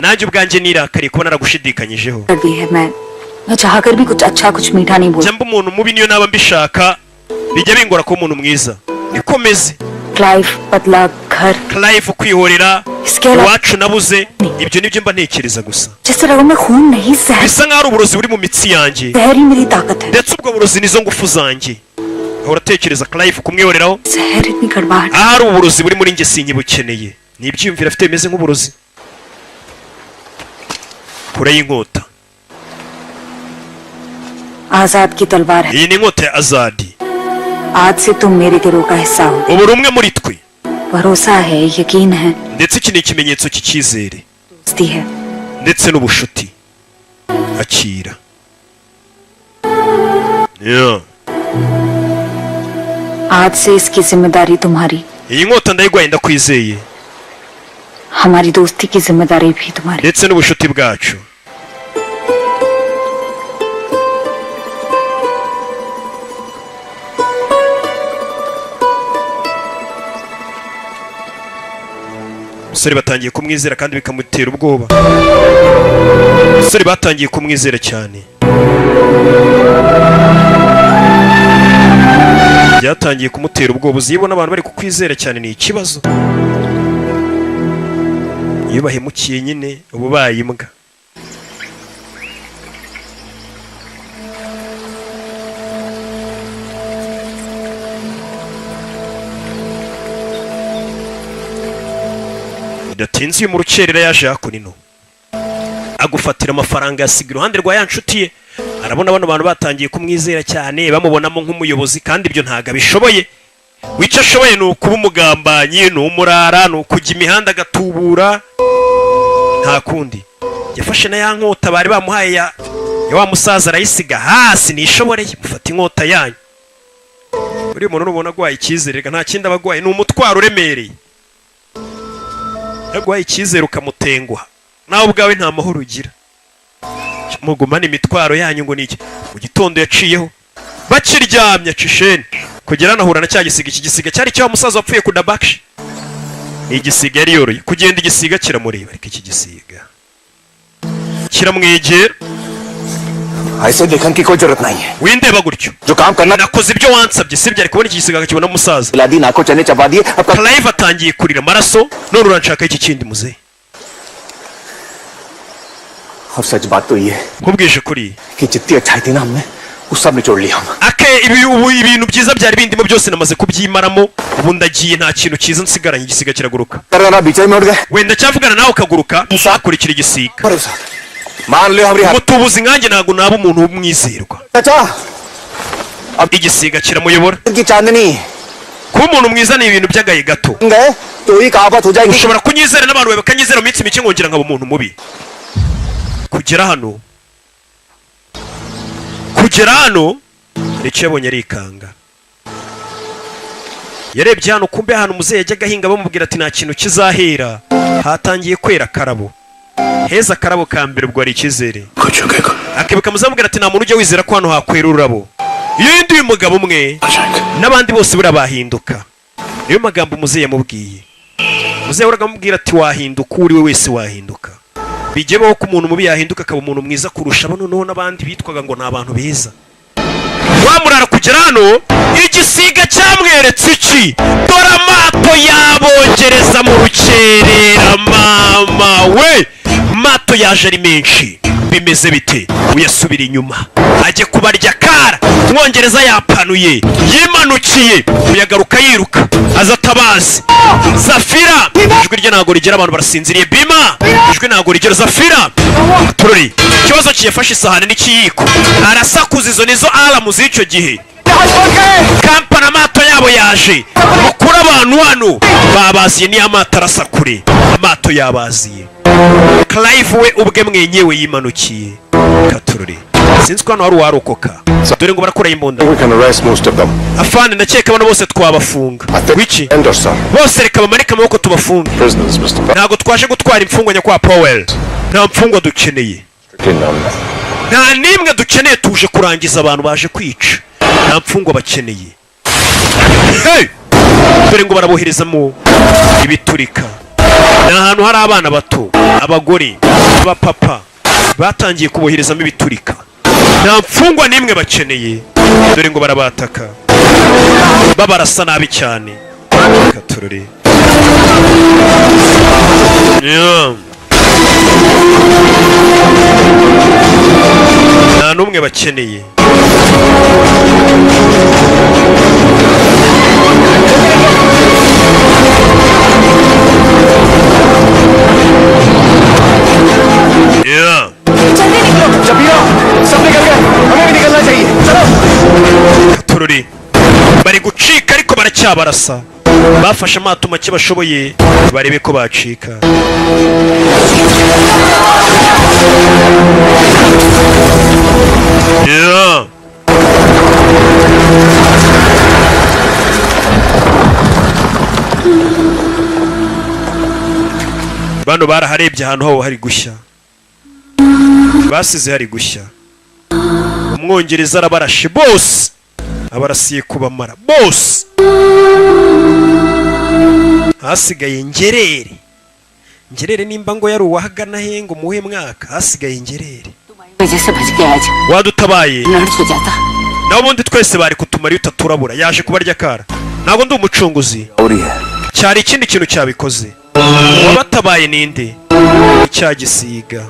Nanjye ubwanjye nirakariye kuba naragushidikanyijeho. कर दी है। मैं चाहकर भी कुछ अच्छा, कुछ मीठा नहीं बोल। Njya mba umuntu mubi niyo naba mbishaka, bijya bingora kuba umuntu mwiza. Nikomeze. Clive, बदला, घर, Clive, kwihorera, इसके अलावा iwacu nabuze, ibyo nibyo mba ntekereza gusa. जिस रगों में खून नहीं, जहर, Bisa nkaho ari uburozi buri mu mitsi yanjye. जहर ही मेरी ताकत है। Ndetse ubwo burozi nizo ngufu zanjye. Ahora atekereza Clive, kumwihoreraho. जहर इतनी कड़वाहट। Ahari uburozi buri muri njye sinkibukeneye. Ni ibyiyumviro afite bimeze nk'uburozi. Kure y'inkota. आजाद की तलवार है। Iyi ni inkota ya Azadi. आज से तुम मेरे गिरोह का हिस्सा हो। Ubu uri umwe muri twe. भरोसा है, यकीन है, Ndetse iki ni ikimenyetso cy'icyizere दोस्ती है। ndetse n'ubushuti. Akira. Yeah. आज से इसकी जिम्मेदारी तुम्हारी। Iyi nkota ndayiguhaye, ndakwizeye. हमारी दोस्ती की जिम्मेदारी भी तुम्हारी। Ndetse n'ubushuti bwacu. Umusore batangiye kumwizera kandi bikamutera ubwoba. Umusore batangiye kumwizera cyane, byatangiye kumutera ubwoba. Uzibona abantu bari kukwizera cyane ni ikibazo. Iyo bahemukiye nyine uba ubaye imbwa. Bidatinze uyu mu rukerera yaje hakuno agufatira amafaranga, yasiga iruhande rwa ya nshuti ye. Arabona bano bantu batangiye kumwizera cyane, bamubonamo nk'umuyobozi, kandi ibyo ntabwo abishoboye. Icyo ashoboye ni ukuba umugambanyi, ni umurara, ni ukujya imihanda agatubura, nta kundi. Yafashe na ya nkota bari bamuhaye ya wa musaza, arayisiga hasi. Nishoboreye, mufata inkota yanyu. Buriya umuntu nubona aguhaye icyizere, reka, nta kindi aba aguhaye, ni umutwaro uremereye. Yaguhaye icyizere ukamutenguha, nawe ubwawe nta mahoro ugira. Mugumane imitwaro yanyu ngo ni iki. Mu gitondo yaciyeho bakiryamye, aca isheni kugera anahura na cya gisiga. Iki gisiga cyari cya wa musaza wapfuye ku dabakshi. Ni igisiga yari yoroye kugenda, igisiga kiramureba, ariko iki gisiga kiramwegera. ऐसे देखने की कोई जरूरत नहीं है। Windeba gutyo. जो काम करना Nakoze ibyo wansabye, sibyo? Ari kubona iki gisiga akakibona umusaza. दिला दी, नाको चने चबा दिए, अब Clive atangiye kurira amaraso. None uranshaka iki kindi, muzehe? और सच बात तो ये है Nkubwije kuri कि जितनी अच्छाई थी ना हमने, वो सब निचोड़ लिया हम। Ake ibi ubu ibintu byiza byari bindimo byose namaze kubyimaramo. Ubu ndagiye, nta kintu cyiza nsigaranye. Igisiga kiraguruka. कर बीच में उड़ गए। Wenda cyavugana nawe ukaguruka, akurikira igisiga. भरोसा मान लो हमारी हाथ Umutubuzi nkanjye ntabwo naba umuntu w'umwizerwa. चाचा Igisiga kiramuyobora. की चांदनी Kuba umuntu mwiza ni ibintu by'agahe gato. गए तो ही कहावत हो जाएगी। Ushobora kunyizera n'abantu bawe bakanyizera, mu minsi mike nkongera nkaba umuntu mubi. Kugera hano hari icyo yabonye arikanga. Yarebye hano, kumbe ahantu muzehe yajyaga ahinga bamubwira ati nta kintu kizahera, hatangiye kwera akarabo heza, akarabo ka mbere. Ubwo hari icyizere. कुछ झुकेगा Akibuka muzamubwira ati nta muntu ujya wizera ko hano hakwera ururabo. Iyo yinduye umugabo umwe आ जाएंगे। n'abandi bose buriya bahinduka. Niyo magambo muzehe yamubwiye. Muzehe yahoraga amubwira ati: "Wahinduka, uwo uri we wese wahinduka." Bigebeho ko umuntu mubi yahinduka akaba umuntu mwiza kurusha abo noneho n'abandi bitwaga ngo ni abantu beza. Wamurara kugera hano, igisiga cyamweretse iki? Dore amato y'Abongereza mu rukerera. Mama we, mato yaje ari menshi. Bimeze bite? Uyasubira inyuma ajye kubarya kara. Umwongereza yapanuye, yimanukiye, uyagaruka yiruka aza atabazi Zafira. Ijwi rye ntabwo rigera, abantu barasinziriye. Bima, ijwi ntabwo rigera. Zafira turori ikibazo kiyafashe isahani n'ikiyiko, arasakuza. Izo nizo alarm z'icyo gihe. Kampani, amato yabo yaje. Mukuru, abantu hano babaziye, niyo amato arasa kure, amato yabaziye. Clive we ubwe mwenyewe yimanukiye katurore. Sinzi ko hano hari uwarokoka. Dore ngo barakuraho imbunda. We can arrest most of them. Afande, ndakeka bano bose twabafunga. Wiki? Anderson. Bose reka bamanike amaboko tubafunge. Prisoners, Mr. Powell. Ntabwo twaje gutwara imfungwa, nyakubahwa Powell. Nta mfungwa dukeneye. Strictly none. Nta n'imwe dukeneye. Tuje kurangiza abantu baje kwica, nta mfungwa bakeneye. Hey! Dore ngo baraboherezamo ibiturika. Ni ahantu hari abana bato, abagore, abapapa, batangiye kuboherezamo ibiturika. Nta mfungwa n'imwe bakeneye. Dore ngo barabataka, babarasa nabi cyane. Reka turore. Yeah. Nta n'umwe bakeneye. Yeah. जल्दी निकलो। जबीरा, सब निकल गए, हमें भी निकलना चाहिए, चलो। Tururi bari gucika ariko baracyabarasa. Bafashe amato make bashoboye, barebe ko bacika. Yeah. Bano baraharebye, ahantu habo hari gushya, basize hari gushya. Umwongereza arabarashe bose, abarasiye kubamara bose, hasigaye ngerere ngerere. Nimba ngo yari uwahagana he, ngo muhe mwaka, hasigaye ngerere. वजह से बच गया आज। Wadutabaye. Nurse हो जाता। Naho ubundi twese bari kutumara iyo utaturabura. Yaje kubarya kara. Ntabwo ndi umucunguzi, cyari ikindi kintu cyabikoze. Uwabatabaye ninde? Icya gisiga.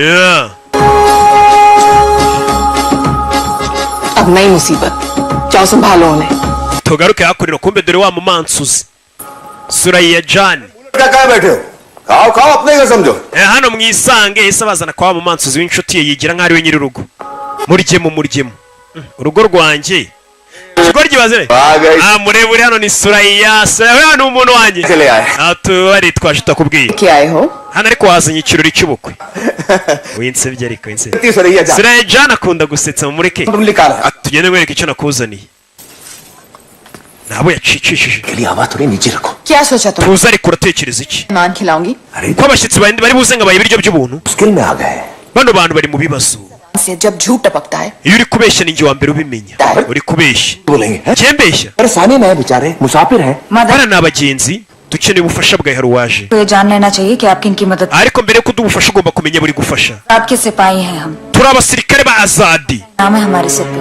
Yeah. अब नई मुसीबत, जाओ संभालो उन्हें। Tugaruke hakurino. Kumbe dore wa mumansuzi Suraya Jani. क्या कहाँ बैठे हो? खाओ खाओ, अपने घर समझो। Eh, hano mwisange. Ese bazana kwa wa mumansuzi w'inshuti ye, yigira nk'aho ari we nyir'urugo. Muryemo, muryemo. Urugo rwanjye ikigoryi bazere. आ गए। Ah, murebure hano ni Suraya. Suraya hano ni umuntu wanjye. चले आए। Ah, tubari twaje tutakubwiye. क्या आए हो? Hano ariko wazanye ikirori cy'ubukwe. Winsebye ariko, winsebye. Suraiya जा। Suraya Jani akunda gusetsa, mumureke. तुम निकाल। Tugende nkwereke icyo nakuzaniye. Nabo yacicishije. के लिए आवाज थोड़ी नीचे रखो। क्या सोचा तुम? Tuza ariko, uratekereza iki? नान खिलाऊंगी। Ko abashyitsi bari bari buze ngo abaye ibiryo by'ubuntu. मुश्किल में आ गए। Bano bantu bari mu bibazo. से जब झूठ टपकता है। Iyo uri kubeshya ni njye wa mbere ubimenya uri kubeshya. बोलेंगे हैं? Njye mbeshya? परेशानी में है बेचारे, मुसाफिर हैं। Bana ni abagenzi, dukeneye ubufasha bwawe. Hari uwaje. तो ये जान लेना चाहिए कि आपकी इनकी मदद Ariko mbere yo kuduha ubufasha ugomba kumenya buri gufasha. आपके सिपाही हैं हम। Turi abasirikare ba Azadi. नाम है हमारे सिर पे।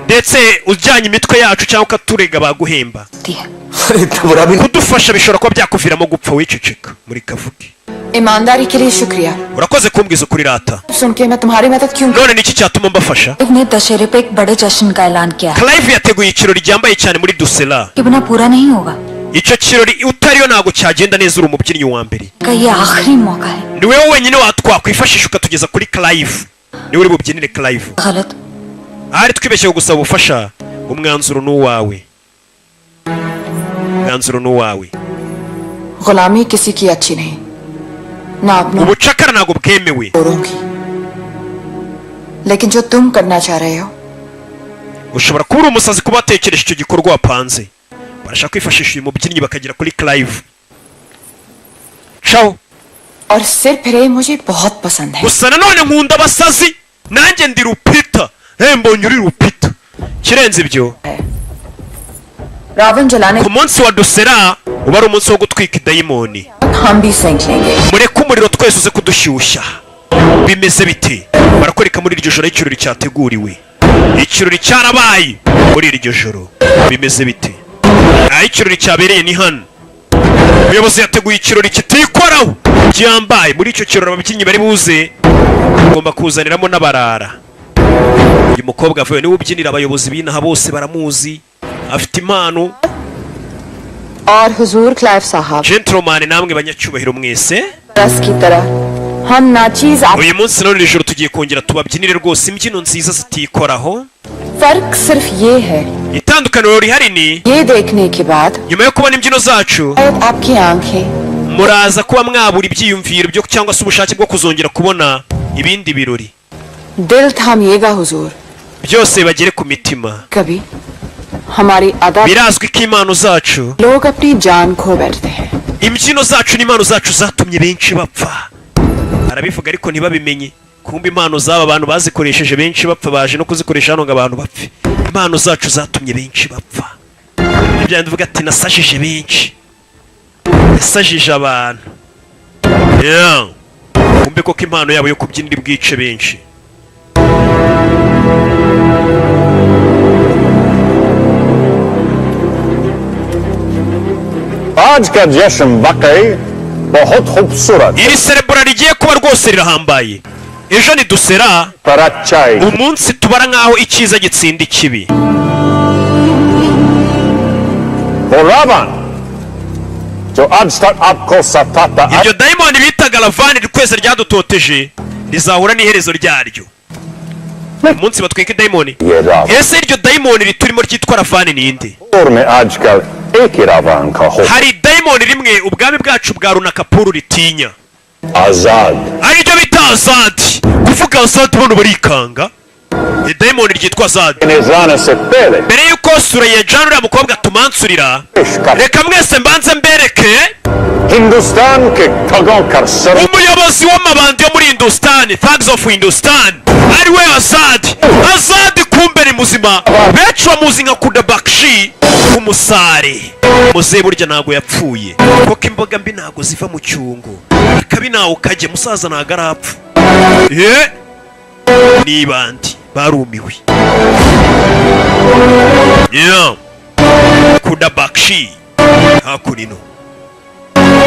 Ndetse ujyanye imitwe yacu cyangwa ukaturega baguhemba. होती है। अरे इतना बुरा भी नहीं। Kudufasha bishobora kuba byakuviramo gupfa. Wiceceka muri kavuge. ईमानदारी के लिए शुक्रिया। Urakoze kumbwiza ukuri rata. सुन के मैं तुम्हारी मदद क्यों? None niki cyatuma mbafasha? ने दशहरे पे एक बड़े जश्न का ऐलान किया है। Clive yateguye ikirori ryambaye cyane muri Dusela. के बिना पूरा नहीं होगा। Icyo kirori utariyo ntabwo cyagenda neza. Uri umubyinnyi wa mbere. का ये आखिरी मौका है। Ni wowe wenyine watwakwifashisha ukatugeza kuri Clive, niwe uri bubyinire Clive. गलत। Ahari twibeshye gusaba ubufasha. Umwanzuro ni uwawe, umwanzuro ni uwawe. गुलामी किसी की अच्छी नहीं, ना अपनों Ubucakara ntabwo bwemewe. औरों की। लेकिन जो तुम करना चाह रहे हो, Ushobora kuba uri umusazi kuba watekereje icyo gikorwa wapanze. Barashaka kwifashisha uyu mubyinnyi bakagera kuri Clive. Ciao. और सिर फिरे मुझे बहुत पसंद है। Gusa nanone nkunda abasazi, nanjye ndi Rupita. Mbonye uri Rupita. Kirenze ibyo, Ravan जलाने ku munsi wa Dusera uba ari umunsi wo gutwika idayimoni. हम भी सेंक लेंगे। Mureke umuriro twese uze kudushyushya. Bimeze bite? Barakwereka muri iryo joro ikirori cyateguriwe, ikirori cyarabaye muri iryo joro. Bimeze bite? Aho ikirori cyabereye ni hano. Umuyobozi yateguye ikirori kitikoraho gihambaye. Muri icyo kirori ababyinnyi bari buze ugomba kuzaniramo n'abarara. Uyu mukobwa avuye niwe ubyinira abayobozi b'inaha bose baramuzi, afite impano. और हुजूर Clive साहब, Gentleman namwe banyacyubahiro mwese, रस की तरह हम नाचीज आप uyu munsi none iri joro tugiye kongera tubabyinire rwose imbyino nziza zitikoraho. फर्क सिर्फ ये है, Itandukaniro rihari ni ये देखने के बाद nyuma yo kubona imbyino zacu, शायद आपकी आंखें muraza kuba mwabura ibyiyumviro byo cyangwa se ubushake bwo kuzongera kubona ibindi birori. दिल थामिएगा हुजूर। Byose bagere ku mitima. कभी हमारी अदा Birazwi ko impano zacu, लोग अपनी जान खो बैठते हैं। Imbyino zacu n'impano zacu zatumye benshi bapfa. Arabivuga ariko ntibabimenye. Kumbe impano z'aba bantu bazikoresheje benshi bapfa, baje no kuzikoresha hano ngo abantu bapfe. Impano zacu zatumye benshi bapfa. Ibyo ndavuga ati nasajije benshi, yasajije abantu. Yeah. Kumbe koko impano yabo yo kubyinira bwice benshi. आज का जश्न वाकई बहुत खूबसूरत Iri serebura rigiye kuba rwose rirahambaye. Ejo ni Dusera, पर अच्छा ही umunsi tubara nk'aho icyiza gitsinda ikibi. वो रावण जो आज तक आपको सताता Iryo dayimoni bitaga Ravani twese ryadutoteje rizahura n'iherezo ryaryo umunsi batwika idayimoni. ये Ravan Ese iryo dayimoni riturimo ryitwa Ravani ninde? और में आजकल एक ही रावण का हो Hari dayimoni rimwe ubwami bwacu bwa Runakapuru ritinya, आजाद। Ariryo bita Azadi. Kuvuga Azadi bano barikanga. Idayimoni ryitwa Azadi. निजाने से पहले Mbere y'uko sura ya Jana uriya mukobwa tumansurira, पेश कर reka mwese mbanze mbereke Hindustan के ठगों का sir umuyobozi w'amabandi yo muri Hindustan, Thugs of Hindustan, ariwe Azadi. Azadi kumbe ni muzima, benshi bamuzi nka Kudabakshi umusare muzehe. Burya ntabwo yapfuye kuko imboga mbi ntabwo ziva mu cyungo, akabi nawe ukajya musaza ntabwo arapfa. Ye nibandi barumiwe. Yeah. Kudabakshi hakurino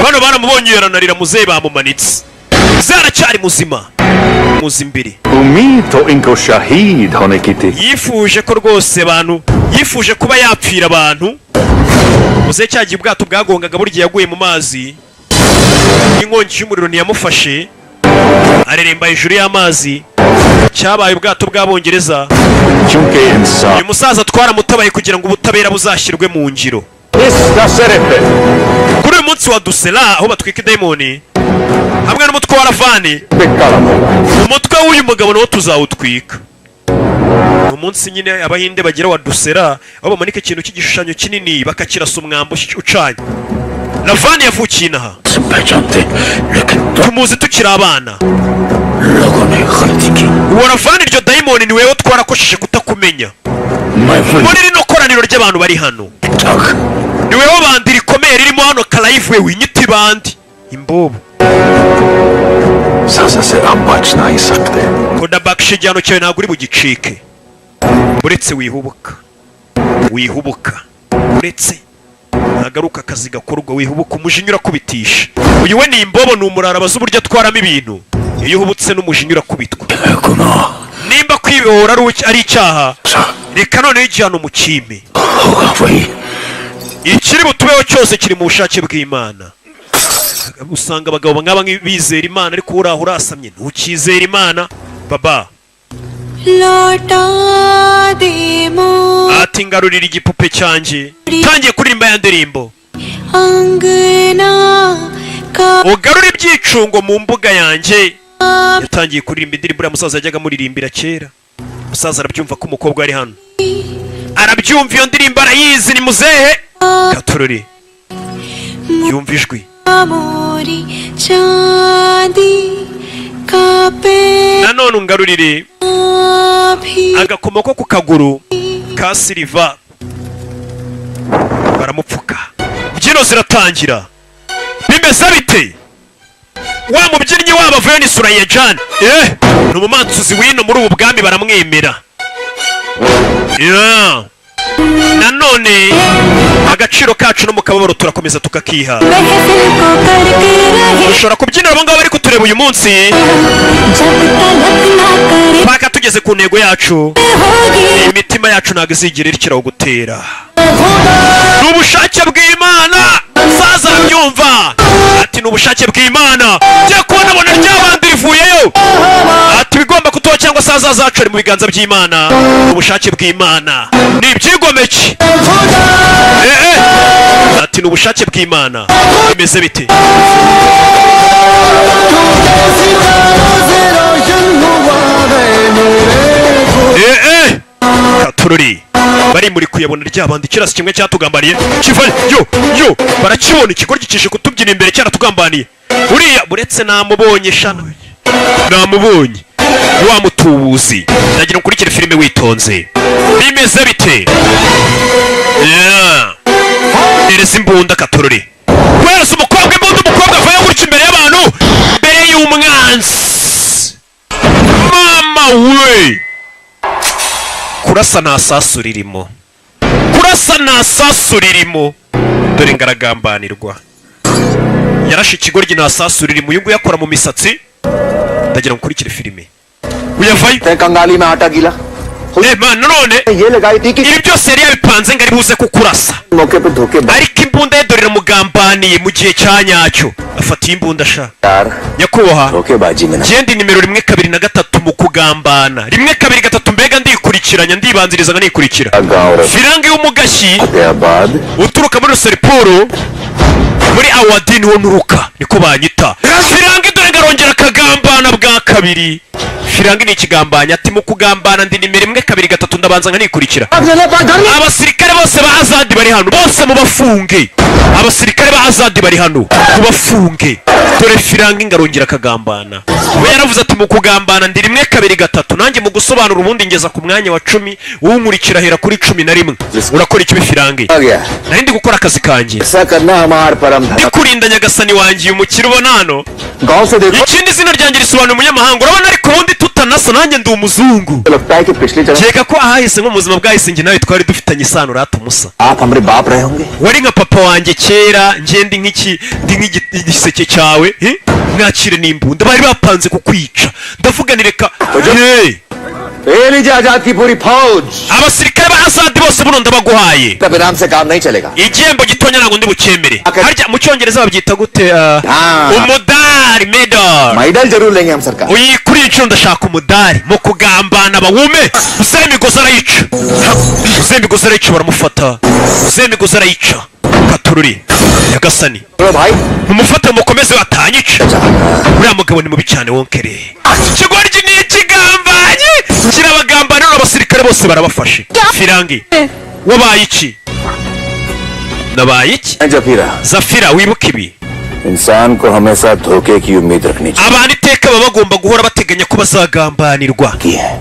bano baramubonye yaranarira. Muzehe bamumanitse, muzehe aracyari muzima, muzi imbere. उम्मीद तो इनको शहीद होने की थी। Yifuje ko rwose abantu, yifuje kuba yapfira abantu. Muzehe cyagiye ubwato bwagongaga, burya yaguye mu mazi n'inkongi y'umuriro ntiyamufashe, areremba hejuru y'amazi. Cyabaye ubwato bw'Abongereza. क्योंकि इंसान Uyu musaza twaramutabaye kugira ngo ubutabera buzashyirwe mu ngiro. इस दशहरे पे Kuri uyu munsi wa Dusera aho batwika idayimoni hamwe n'umutwe wa Ravani, पे कलम होगा। Umutwe w'uyu mugabo nawo tuzawutwika. Ni umunsi nyine Abahinde bagira wa Dusera, aho bamanika ikintu cy'igishushanyo kinini bakakirasa umwambi ucanye. Ravani yavukiye inaha. से पहचानते लेकिन तो Tumuzi tukiri abana. लोगों ने गलती की। Uwo Ravani, iryo dayimoni, ni wewe twarakosheje kutakumenya मैं muri rino koraniro ry'abantu bari hano. ठग Ni wewe bandi rikomeye ririmo hano. Karayivu we winyita ibandi imbobo. सजा से आप बच नहीं सकते। Kodabakisha igihano cyawe ntabwo uri bugicike. Uretse wihubuka, wihubuka, uretse nagaruka akazi gakorwa. Wihubuka, umujinya urakubitisha. Uyu we ni imbobo, ni umurara, abaza uburyo atwaramo ibintu. Iyo uhubutse n'umujinya urakubitwa. गुनाह Nimba kwibihora ari icyaha, reka noneho igihano mukime. होगा वही। Ikiri butubeho cyose kiri mu bushake bw'Imana. Usanga abagabo nk'aba bizera Imana, ariko uraho urasamye ntukizere Imana baba. लौटा दे मो Ati ngarurira igipupe cyanjye. Tangiye kuririmba ya ndirimbo. अंगना का Ugarure ibyicungo mu mbuga yanjye. Yatangiye kuririmba indirimbo uriya musaza yajyaga amuririmbira kera. Umusaza arabyumva ko umukobwa ari hano. Arabyumva, iyo ndirimbo arayizi, ni muzehe Katorori, yumva ijwi. मोरी चांदी का पे Nanone ungarurire भी agakomo ko ku kaguru ka silver. Baramupfuka, imbyino ziratangira. Bimeze bite? Wa mubyinnyi wabo avuye ni Suraya Jan, ni umumansuzi w'ino muri ubu bwami, baramwemera. Yeah. Nanone agaciro kacu no mu kababaro turakomeza tukakiha. महफिल को करके रहे Ushobora kubyinira abo ngabo bari kutureba uyu munsi जब तलक ना करे paka tugeze ku ntego yacu. होगी Imitima yacu ntabwo izigera irikiraho gutera, ni ubushake bw'Imana. Saza arabyumva, ati ni ubushake bw'Imana. Njya kubona abona ryabandi rivuyeyo, ati ibigomba kutuba cyangwa se ahazaza hacu ari mu biganza by'Imana, ni ubushake bw'Imana, ni ibyigomeke. Ati ni ubushake bw'Imana. Bimeze bite? Katururi bari muri kuyabona ryabandi kirasi kimwe cyatugambaniye kiva yo yo, barakibona. Ikigoryi kije kutubyina imbere cyaratugambaniye. Uriya buretse namubonye shana, namubonye wa mutubuzi. Ndagira ukurikire filime witonze. Bimeze bite? Yeah. Hereza imbunda Katururi, guhereza umukobwa imbunda. Umukobwa avayo gutya imbere y'abantu, imbere y'umwanzi. Mama we, kurasa nta sasu ririmo, kurasa nta sasu ririmo. Dore ngaragambanirwa, yarashe ikigoryi nta sasu ririmo. Uyu nguyu akora mu misatsi. Ndagira ngo ukurikire filime, uyavayo. कंगाली में आटा गीला Man, none ये लगाई थी कि ibi byose yari yabipanze ngo ari buze kukurasa, मौके पे धोखे ariko imbunda ye dore iramugambaniye mu gihe cya nyacyo. Afata iyi imbunda sha. यार Nyakubahwa, धोखेबाजी में ना genda nimero rimwe, kabiri na gatatu mu kugambana, rimwe, kabiri, gatatu, mbega ndikurikiranya, ndibanziriza nikurikira. गांव Firangi w'umugashyi Fatehabad uturuka muri Ruseripuru muri Awadi, niwo nturuka, niko banyita Firangi. Dore ngarongera akagambana bwa kabiri. Firangi ni ikigambanya, ati mu kugambana ndi nimero rimwe, kabiri, gatatu, ndabanza nkanikurikira. Abasirikare bose ba Azadi bari hano bose mubafunge, abasirikare ba Azadi bari hano mubafunge. Dore Firangi ngarongera akagambana. We yaravuze ati mu kugambana ndi rimwe, kabiri, gatatu, nanjye mu gusobanura ubundi ngeza ku mwanya wa 10, uwunkurikira ahera kuri 11. Urakora ikibi Firangi. आ गया। Nari ndi gukora akazi kanjye. ऐसा करना हमार परम धर्म। Ndi kurinda nyagasani wanjye uyu mukire ubona hano. गांव से देखो Ikindi, izina ryanjye risobanura umunyamahanga, urabona, ariko ubundi tutanasa nanjye ndi umuzungu. लगता है कि पिछले जन्म Kereka ko ahahise, nko mu buzima bwahise, njye nawe twari dufitanye isano rata umusa. आप हमारे बाप रहे होंगे। Wari nka papa wanjye kera, njye ndi nk'iki, ndi nk'igiseke cyawe, eh? Mwakire n'imbunda, bari bapanze kukwica. Ndavuga ni reka. Hey! ये लीजिए आजाद की पूरी फौज। Abasirikare ba Azadi bose buno ndabaguhaye. तब इनाम से काम नहीं चलेगा। Igihembo gitonya ntabwo ndi bucyemere. Harya mu cyongereza babyita gute? Ah. Umudari, medal. Medal जरूर लेंगे हम सरकार। Uyi kuri iyi nshuro ndashaka umudari mu kugambana. Bawume. Uzehe imigozi arayica, uzehe imigozi arayica, baramufata, uzehe imigozi arayica. Katururi nyagasani. चलो भाई। Mumufate mukomeze batanyica, uriya mugabo ni mubi cyane. Wonkere ikigoryi ni ikigambanyi, kirabagambanira. Abasirikare bose barabafashe. Firangi, wabaye iki? Nabaye iki? Zafira. Zafira, wibuke ibi. इंसान को हमेशा धोखे की उम्मीद रखनी Abantu iteka baba bagomba guhora bateganya ko bazagambanirwa. चाहिए।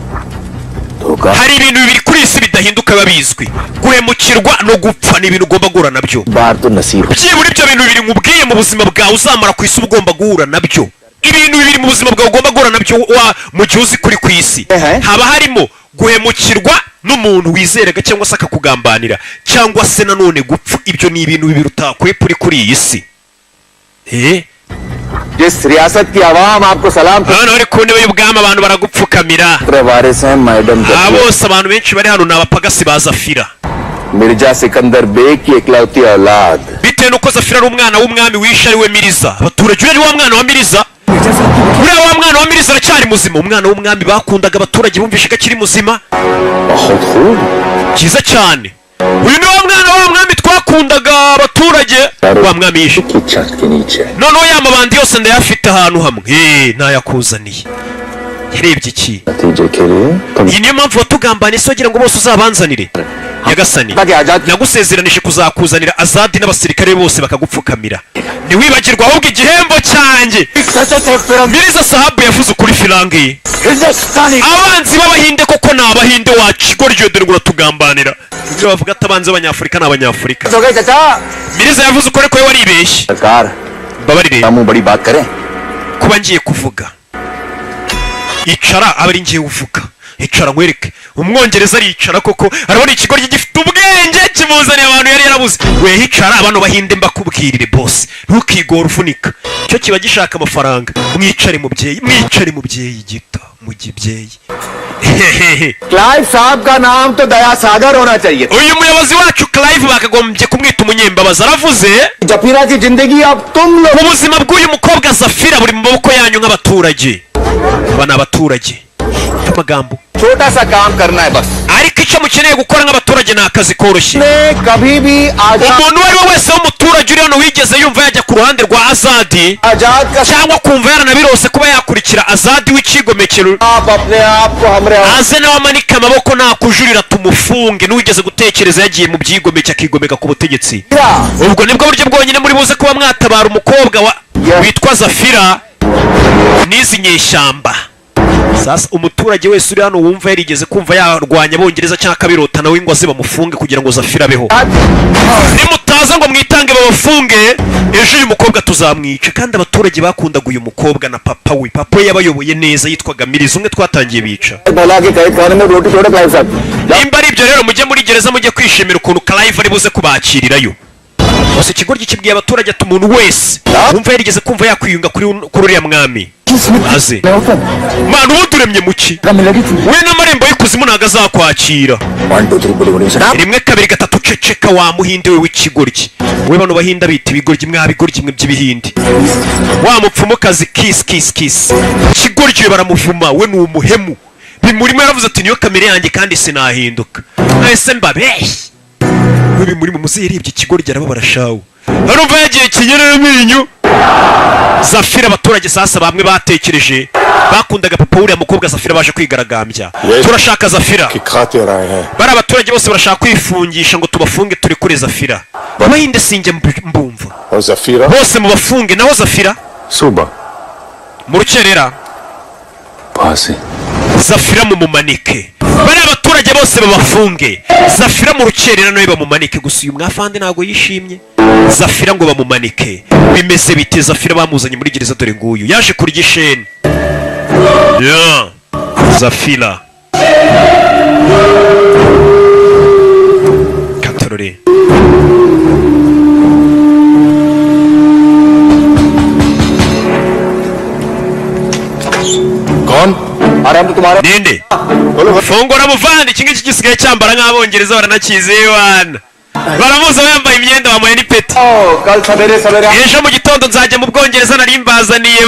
धोखा Hari ibintu bibiri kuri iyi si bidahinduka, biba bizwi: guhemukirwa no gupfa. Ni ibintu ugomba guhura nabyo. बार तो नसीब Byibura ibyo bintu bibiri nkubwiye mu buzima bwawe uzamara ku isi uba ugomba guhura nabyo. Ibintu bibiri mu buzima bwawe ugomba guhura nabyo mu gihe uzi kuri ku isi, Ehe. haba harimo guhemukirwa n'umuntu wizeraga cyangwa se akakugambanira, cyangwa se nanone gupfa. Ibyo ni ibintu bibiri utakwepa uri kuri iyi si. जिस रियासत की आवाम आपको सलाम Hano bari ku ntebe y'ubwami, abantu baragupfukamira. वारिस हैं madam. Aba bose, abantu benshi bari hano ni abapagasi ba Zafira. Mirza Sikandar beg की इकलौती औलाद। Bitewe n'uko Zafira ari umwana w'umwami wishe ari we Miriza. Abaturage, uriya ni wa mwana wa Miriza, uriya wa mwana wa Miriza aracyari muzima. Umwana w'umwami bakundaga, abaturage bumvishe ko akiri muzima. बहुत खूब। Byiza cyane, uyu ni wa mwana wa mwami twakundaga, abaturage, wa mwami yishe. की छत के नीचे। Noneho ya mabandi yose ndayafite ahantu hamwe. Ntayakuzaniye, Yarebye iki? नतीजे के लिए तुम Iyi niyo mpamvu watugambaniye se, wagira ngo bose uzabanzanire? Nyagasani, nagusezeranije kuzakuzanira Azadi n'abasirikare bose bakagupfukamira. Ntiwibagirwe ahubwo igihembo cyanjye. Miriza Sahabu yavuze ukuri. Firangi, abanzi b'Abahinde koko ni Abahinde. Wakigoryo, dore ngo uratugambanira. Ibyo bavuga ati abanzi b'Abanyafurika ni Abanyafurika. Miriza yavuze ukuri ko we waribeshye. सरकार Mbabarire मुंह बड़ी बात करें। Kuba ngiye kuvuga, icara aba ari ngiye uvuga. Icara nkwereke. Umwongereza aricara koko, arabona ikigoryi gifite ubwenge kimuzaniye abantu yari yarabuze. We hicara, bano Bahinde mbakubwirire. Bose ntukigore uvunika, cyo kiba gishaka amafaranga. Mwicare mubyeyi, mwicare mubyeyi gito mu gibyeyi. Clive साहब का नाम तो दया सागर होना चाहिए। Uyu muyobozi wacu Clive bakagombye kumwita umunyembabazi, aravuze. Zafira की जिंदगी अब तुम लोग Ubuzima bw'uyu mukobwa Zafira buri mu maboko yanyu nk'abaturage. Aba ni abaturage amagambo. छोटा सा काम करना है बस। Ariko icyo mukeneye gukora nk'abaturage ni akazi koroshye. ने कभी भी आजाद Umuntu uwo ari we wese w'umuturage uri hano wigeze yumva yajya ku ruhande rwa Azadi आजाद का cyangwa kumva yaranabirose kuba yakurikira Azadi w'ikigomekero, आप अपने आप को हमरे aze nawe amanike amaboko, nakujurira tumufunge. N'uwigeze gutekereza yagiye mu byigomeke akigomeka ku butegetsi, ubwo nibwo buryo bwonyine muri buze kuba mwatabara umukobwa wa witwa Zafira n'izi nyeshyamba. Sasa umuturage wese uri hano wumva yarigeze kumva yarwanya Abongereza cyangwa akabirota nawe ngo aze bamufunge kugira ngo Zafira abeho. Nimutaza ngo mwitange babafunge, ejo uyu mukobwa tuzamwica. Kandi abaturage bakundaga uyu mukobwa na papa we. Papa we yabayoboye neza, yitwaga Miriza, umwe twatangiye bica. भला के कैद खाने में रोटी थोड़ा Clive साहब। Nimba ari ibyo rero, mujye muri gereza, mujye kwishimira ukuntu Clive ari buze kubakirirayo. Gusa ikigoryi kibwiye abaturage ati umuntu wese wumva yarigeze kumva yakwiyunga kuri uriya mwami aze. Mwana, ubundi uremye mu ki? We n'amarembo y'ikuzimu ntabwo azakwakira. 1 2 3 बोले बोले। Rimwe, kabiri, gatatu, ceceka wa Muhinde we w'ikigoryi we. Bano Bahinda bita ibigoryi, mwa bigoryi mwe by'Ibihindi. Wa mupfumukazi, kisi kisi kisi, ikigoryi we baramuvuma. We ni umuhemu bimurimo. Yaravuze ati niyo kamere yanjye kandi sinahinduka, ese mbabeshye? We bimurimo. Muze yarebye ikigoryi arababara shawu, arumva yagiye kinyerera amenyo. Zafira, abaturage sasa bamwe batekereje bakundaga papa wuriya mukobwa Zafira baje kwigaragambya, turashaka Zafira. कि खाते रहे हैं। Bari abaturage bose barashaka kwifungisha ngo tubafunge turekure Zafira. Abahinde sinjye mbumva. और Zafira Bose mubafunge, naho Zafira सुबह mu rukerera फांसी। Zafira mumumanike. Bari abaturage bose babafunge, Zafira mu rukerera nawe bamumanike. Gusa uyu mwafande ntabwo yishimye. Zafira ngo bamumanike, bimeze bite? Zafira bamuzanye muri gereza, dore nguyu yaje kurya isheni. Yeah. Zafira katorore. कौन? अरे हम तो तुम्हारा Ninde? Fungura muvandi. Iki ngiki gisigaye cyambara nk'Abongereza, baranakizi wana, baramuzi. Aba yambaye imyenda, bamuhaye n'ipeti. कल सवेरे सवेरे Ejo mu gitondo nzajya mu Bwongereza, nari mbazaniye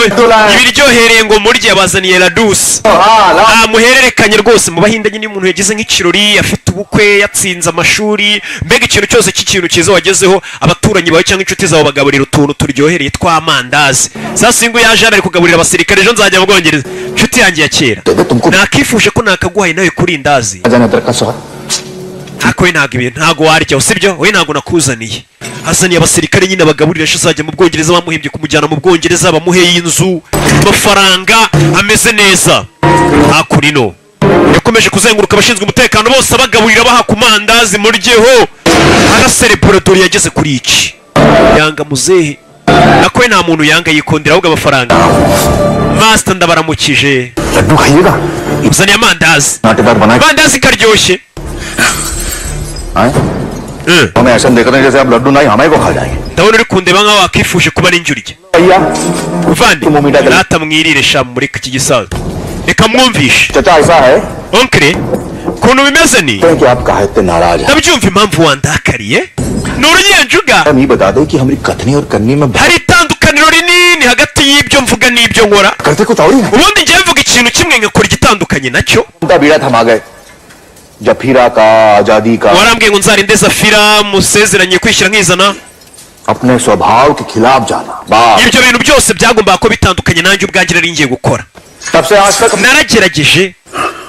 ibiryohereye ngo murye. Bazaniye ladusi. हाँ Muhererekanye rwose. Mu Bahinde nyine, iyo umuntu yagize nk'ikirori, afite ubukwe, yatsinze amashuri, mbega ikintu cyose cy'ikintu cyiza wagezeho, abaturanyi bawe cyangwa inshuti zawe bagaburira utuntu turyohereye tw'amandazi. Sasa uyu nguyu yaje hano ari kugaburira abasirikare. Ejo nzajya mu Bwongereza, inshuti yanjye ya kera, nakifuje ko nakaguhaye nawe kuri indazi. जाने दरखास्त हो। Ariko we ntabwo ibintu ntabwo warya, sibyo? We ntabwo nakuzaniye. Azaniye abasirikare nyine abagaburira. Ejo azajya mu Bwongereza, bamuhembye kumujyana mu Bwongereza, bamuheye inzu, amafaranga ameze neza. Hakurino yakomeje kuzenguruka abashinzwe umutekano bose abagaburira, baha ku mandazi, muryeho, araserebura. Dore yageze kuri iki, yanga muzehe nako we nta muntu yanga, yikundira ahubwo amafaranga. Master, ndabaramukije. Laddu खाइएगा। Uzaniye amandazi. नाटेदार बनाए। Amandazi karyoshye. आए? हमें ऐसा देख रहे हैं जैसे आप लड्डू नहीं हमें को खा जाएंगे। Ndabona uri kundeba nkaho wakifuje kuba ari njye urya. भैया। Muvandi, rata mwirire sha, mureke iki gisaza, reka mwumvishe. चाचा, ऐसा है Oncle, ukuntu bimeze ni कि आप काहे इतने नाराज हैं। Ndabyumva impamvu wandakariye, ni urunyenjuga. हम ये बता दें कि हमारी कथनी और करनी में Hari itandukaniro rinini hagati y'ibyo mvuga n'ibyo nkora. करते कुछ और ही हैं। Ubundi njyewe mvuga ikintu kimwe ngakora igitandukanye nacyo. उनका बीड़ा थमा गए जफीरा का आजादी का। Warambwiye ngo nzarinde Zafira, musezeranye kwishyira nkizana. अपने स्वभाव के खिलाफ जाना बस। Ibyo bintu byose byagombaga kuba bitandukanye nanjye ubwanjye nari ngiye gukora. तब से आज तक Naragerageje,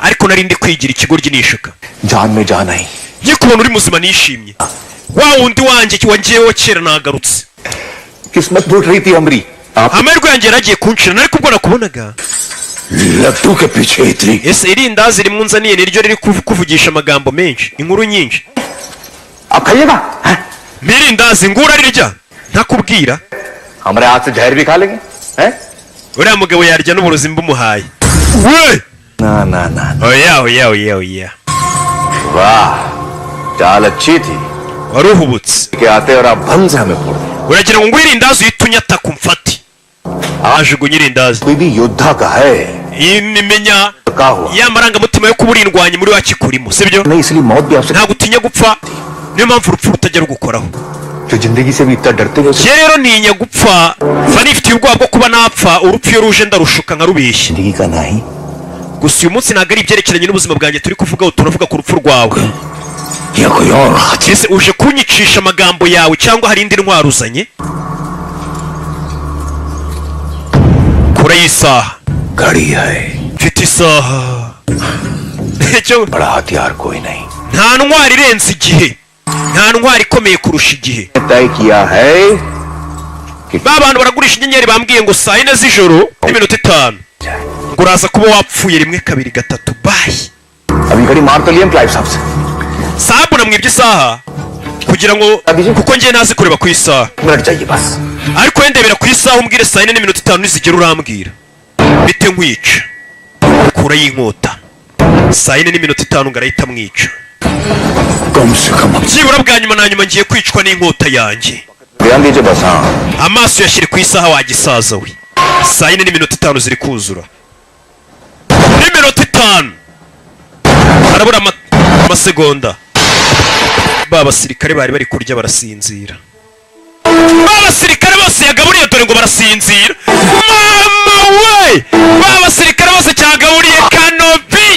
ariko nari ndi kwigira ikigoryi nishuka. जान में जान आई। Nkikubona uri muzima nishimye, wa wundi wanjye wangiyeho kera nagarutse. किस्मत फूट रही थी हमारी, आप Amahirwe yanjye yaragiye kunshira, ariko ubwo nakubonaga. लट्टू के पीछे इतनी Ese irindazi rimwe unzaniye niryo riri kuvugisha amagambo menshi, inkuru nyinshi? आप खाइएगा, हैं? N'irindazi ngura rirya ntakubwira. हमारे हाथ से जहर भी खा लेंगे, हैं? Uriya mugabo yarya n'uburozi mbumuhaye we. ना ना ना। Oya, oya, oya, oya. वाह, चाल अच्छी थी। Waruhubutse. के आते और आप बम से हमें फोड़ दें। Uragira ngo ngwire irindazi uhite unyataka umfate, ajugunya irindazi. कोई भी योद्धा का है Imenya का हुआ ya marangamutima yo kuba uri indwanyi muri wakikurimo, sibyo? नहीं, इसलिए मौत भी आपसे Ntabwo utinya gupfa, niyo mpamvu urupfu rutajya rugukoraho. जो जिंदगी से भी इतना डरते हैं। Njye rero ntinya gupfa, mba nifitiye ubwoba bwo kuba napfa. Urupfu iyo ruje ndarushuka nkarubeshya. जिंदगी का नहीं। Gusa uyu munsi ntabwo ari ibyerekeranye n'ubuzima bwanjye turi kuvugaho, turavuga ku rupfu rwawe. या कोई और हाथी Ese uje kunyicisha amagambo yawe cyangwa hari indi ntwaro uzanye? Kure y'isaha. घड़ी है। Mfite isaha. Icyo बड़ा हथियार कोई नहीं। Nta ntwari irenze igihe, nta ntwari ikomeye kurusha igihe. तय किया है। Ba bantu baragurisha inyenyeri bambwiye ngo saa 4 z'ijoro n'iminota 5 ngo uraza kuba wapfuye. Rimwe, kabiri, gatatu, bye. अभी घड़ी मार तो लिए हम क्लाइव साहब से। Sabu namwibye isaha kugira ngo kuko njye ntazi kureba ku isaha. Minute चाहिए बस। Ariko wendebera ku isaha umbwire saa 4 n'iminota 5 nizigera urambwira bite nkwica. Kura y'inkota, saa 4 n'iminota 5 ngo arahita amwica. कम से कम अब Byibura bwa nyuma na nyuma ngiye kwicwa n'inkota yanjye. ध्यान दीजिए बस, हाँ। Amaso yashyire ku isaha wagisaza we. Saa 4 n'iminota 5 ziri kuzura n'iminota 5, harabura amasegonda. Ba basirikare bari bari kurya barasinzira. Ba basirikare bose yagaburiye dore ngo barasinzira. Mama we, ba basirikare bose cyagaburiye kanopi.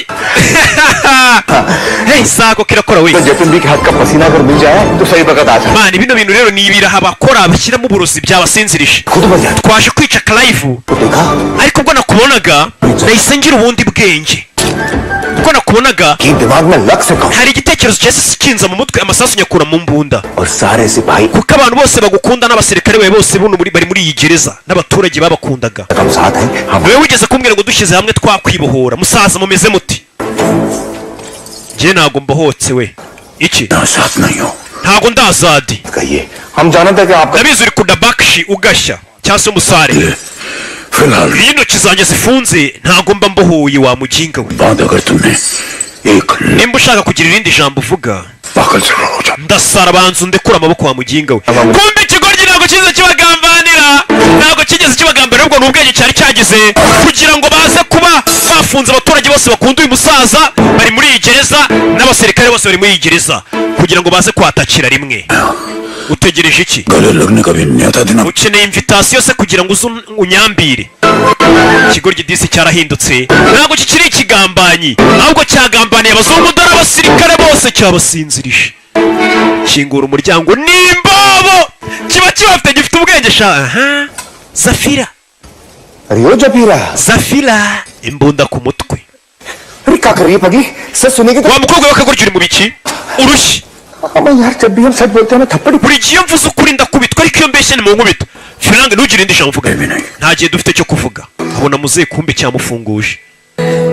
Hey, sako kirakora we. तो जतिन जी के हाथ का पसीना अगर मिल जाए तो सही वक्त आ जाए। Man, bino bintu rero ni ibiraha bakora bashyiramo uburozi byabasinzirije. खुद मर जाए। Twaje kwica Clive. तो देखा Ariko ubwo nakubonaga nahise ngira ubundi bwenge, ubwo nakubonaga कि दिमाग में लग से hari igitekerezo cyahise kinza mu mutwe, amasasu nyakura mu mbunda. और सारे सिपाही Kuko abantu bose bagukunda n'abasirikare bawe bose buno bari muri iyi gereza n'abaturage babakundaga. हम साथ हैं हम। Wowe wigeze kumbwira ngo dushyize hamwe twakwibohora. Musaza, mumeze muti? Njye ntabwo mbohotse we, iki ना साथ नहीं हो। Ntabwo ndazadi. कहिए, हम जानते हैं कि आपका Ndabizi uri kudabakshi ugashya cyangwa se umusare. फिलहाल Iyo intoki zanjye zifunze ntabwo mba mbohoye, wa muginga we. बाद अगर तुमने एक Nimba ushaka kugira irindi jambo uvuga, पागल जरूर हो जाओ। Ndasara, banza undekure amaboko wa muginga we. Kumbe ikigoryi ntabwo kiza kibagambanira, ntabwo kigeze kibagambanira, ahubwo ni ubwenge cyari cyagize kugira ngo baze kuba bafunze abaturage bose bakunda uyu musaza bari muri iyi gereza n'abasirikare bose bari muri iyi gereza kugira ngo baze kwatakira rimwe. Utegereje iki? गले लगने का भी न्योता देना। Ukeneye invitation se kugira ngo uze unyambire? Ikigoryi disi cyarahindutse, ntabwo kikiri ikigambanyi, ahubwo cyagambaniye abazungu. Dore abasirikare bose cyabasinzirije. Kingura umuryango n'imbobo kiba kibafite, gifite ubwenge sha. Aha, Zafira. अरे ओ जबीरा। Zafira, imbunda ku mutwe. अरे क्या कर रही है पगली? सच सुनेगी तो Wa mukobwa we akagoryi, uri mu biki? Urushyi. अबे यार, जब भी हम सच बोलते हैं हमें थप्पड़ ही Buri gihe iyo mvuze ukuri ndakubitwa, ariko iyo mbeshye ni mu nkubito. Firanga, ntugire indi jambo uvuga, nta gihe dufite cyo kuvuga. Abona muzehe, kumbe cyamufunguje.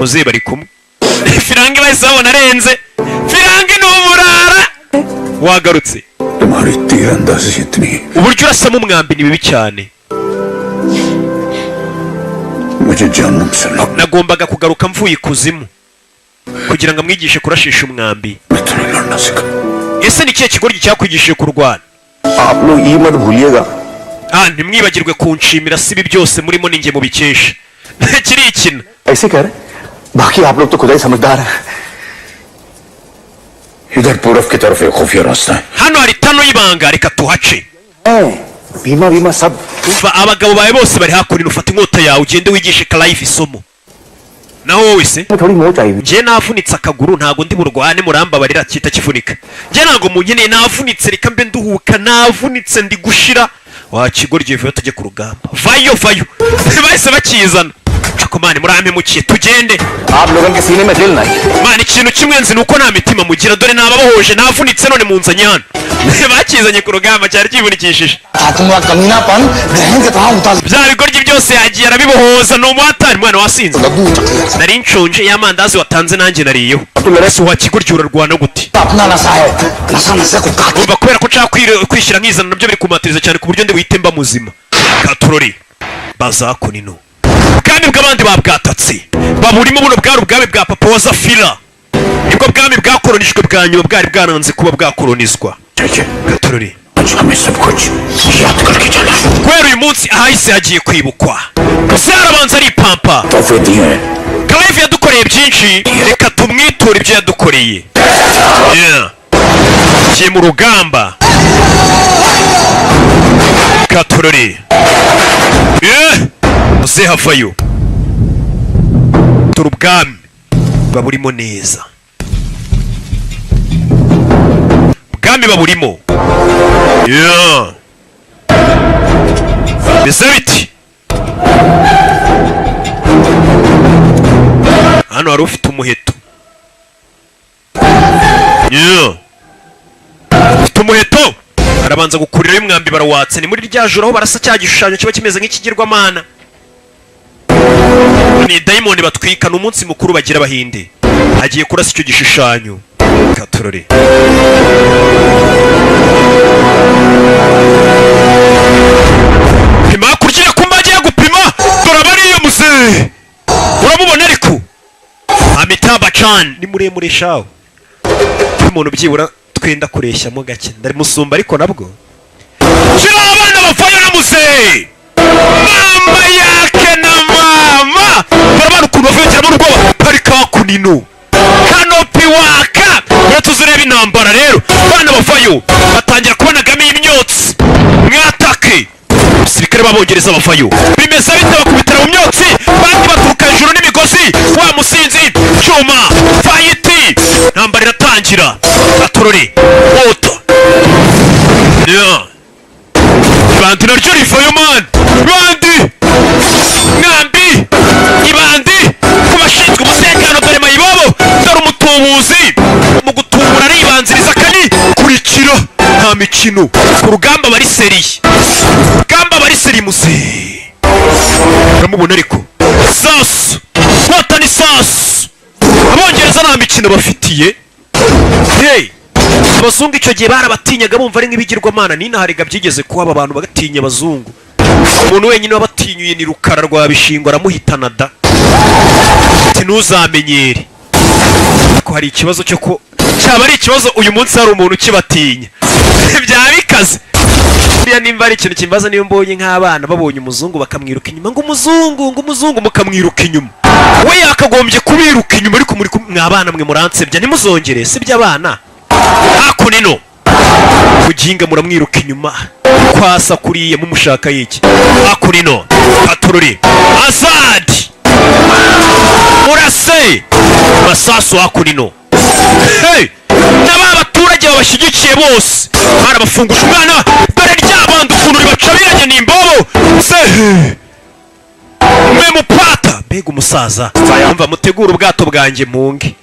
Muzehe bari kumwe, Firange bahise babona arenze. Firange ni umurara wagarutse. तुम्हारी तीरंदाजी इतनी Uburyo urasamo umwambi ni bibi cyane. मुझे जन्म से लग Nagombaga kugaruka mvuye ikuzimu kugira ngo amwigishe kurashisha umwambi. मैं तुम्हें लड़ना सिखा। Ese ni ikihe kigoryi cyakwigishije kurwana? आप लोग ये मत भूलिएगा। Ah, ntimwibagirwe kunshimira, si ibi byose murimo ninjye mubikesha. Kirikina. ऐसे कह रहे, बाकी आप लोग तो खुदा ही समझदार हैं। इधर पूरब की तरफ एक खुफिया रास्ता है। Hano hari tunnel y'ibanga, reka tuhace. हैं, बीमा बीमा सब। Umva, abagabo bawe bose bari hakuno, ufata inkota yawe ugende wigishe Clive isomo. Naho wowe se? थोड़ी मोच आई हुई। Njye navunitse akaguru, ntabwo ndi burwane, murambabarira. Kita kivunika, njye ntabwo munkeneye, navunitse, reka mbe nduhuka, navunitse ndi gushira. Wa kigoryi, vuba tujye ku rugamba. Vayo, vayo. Bahise bakizana. Ariko man, murampemukiye, tugende. आप लोगों के सीने में दिल नहीं। Man, ikintu kimwe nzi ni uko nta mitima mugira. Dore nababohoje, navunitse, none munzanye hano. Bakizanye ku rugamba, cyari kivunikishije. तुम्हारा कमीनापन ग्रहण के तमाम उतार Bya bigoryi byose yagiye arabibohoza, ni umuhatari. Mwana, wasinze? Nari nshonje, y'amandazi watanze nanjye nariyeho. Ese wa kigoryi, urarwana gute? अपना नशा है, नशा नशे को काट। Umva, kubera ko nshaka kwishyira nkizana, nabyo biri kumatiriza cyane ku buryo ndi buhite mba muzima. Katurori bazakunino, ubwami bw'abandi babwatatse, baburimo. Buno bwari ubwami bwa papa wa Zafira, nibwo bwami bwakoronijwe bwa nyuma bwari bwaranze kuba bwakoronizwa. Katurori. आज हमें सब कुछ याद करके चला। Guhera uyu munsi ahahise hagiye kwibukwa. Gusa yarabanza aripampa. तोहफे दिए हैं। Clive yadukoreye byinshi, reka tumwiture ibyo yadukoreye. Yeah. Tugiye mu rugamba. Katurori. Yeah. Muzehe havayo, dore ubwami baburimo neza, ubwami baburimo. Yeah. Bimeze biti? Hano hari ufite umuheto. Yeah. Ufite umuheto arabanza gukurirayo umwambi, barawatse. Ni muri rya joro aho barasa cya gishushanyo kiba kimeze nk'ikigirwamana, ni dayimoni batwika. Ni umunsi mukuru bagira abahinde. Agiye kurasa icyo gishushanyo. Katurore. Pima hakurya kumba, agiye gupima. Dore abariya, muzehe uramubona, ariko Amitabh Bachchan ni muremure shawo, umuntu byibura twenda kureshyamo gake, ndamusumba, ariko nabwo shira abana bavayo na muzehe, mama yake na mama barabana ukuntu bavuye cyane ubwoba. Parika kunino canopy waka uratuze, ureba intambara rero. Abana bavayo batangira kubonagamo imyotsi. Mwatake abasirikare b'abongereza bavayo, bimeze bite? Bakubitira mu myotsi, bandi baturuka hejuru n'imigozi. Wa musinzi cyuma fight, intambara iratangira. Atorore moto. Yeah. Ibandi naryo rivayo man, bandi mwambi ibandi ku bashinzwe umutekano. Dore mayibobo, dore umutubuzi mu gutubura aribanziriza kani kurikira. Nta mikino ku rugamba, bari sérieux, rugamba bari sérieux. Muze uramubona, ariko sasu kota ni sasu. Abongereza nta mikino bafitiye. Hey, abazungu icyo gihe barabatinyaga, bumva ari nk'ibigirwamana. N'inaharega byigeze kuhaba, abantu bagatinya abazungu. Umuntu wenyine wabatinyuye ni Rukara rwa Bishingwe, aramuhitana da, ati ntuzamenyere. Ariko hari ikibazo cyo ko cyaba ari ikibazo uyu munsi hari umuntu ukibatinya, byaba bikaze. Buriya nimba ari ikintu kimbaza, niyo mbonye nk'abana babonye umuzungu bakamwiruka inyuma, ngo umuzungu, ngo umuzungu, mukamwiruka inyuma, we yakagombye kubiruka inyuma, ariko muri mwabana mwe muransebya, ntimuzongere. Sibyo abana hakuno ino muginga muramwiruka inyuma kwasa kuriya, mumushaka yiki? Hakuno ino patururi azadi murase masasu hakuno ino. Hey! Na ba baturage babashyigikiye bose barabafungusha umwana. Dore ryabandi ukuntu ribacabiranye, ni imbobo se memupata. Mbega umusaza! Umva, mutegure ubwato bwanjye munge,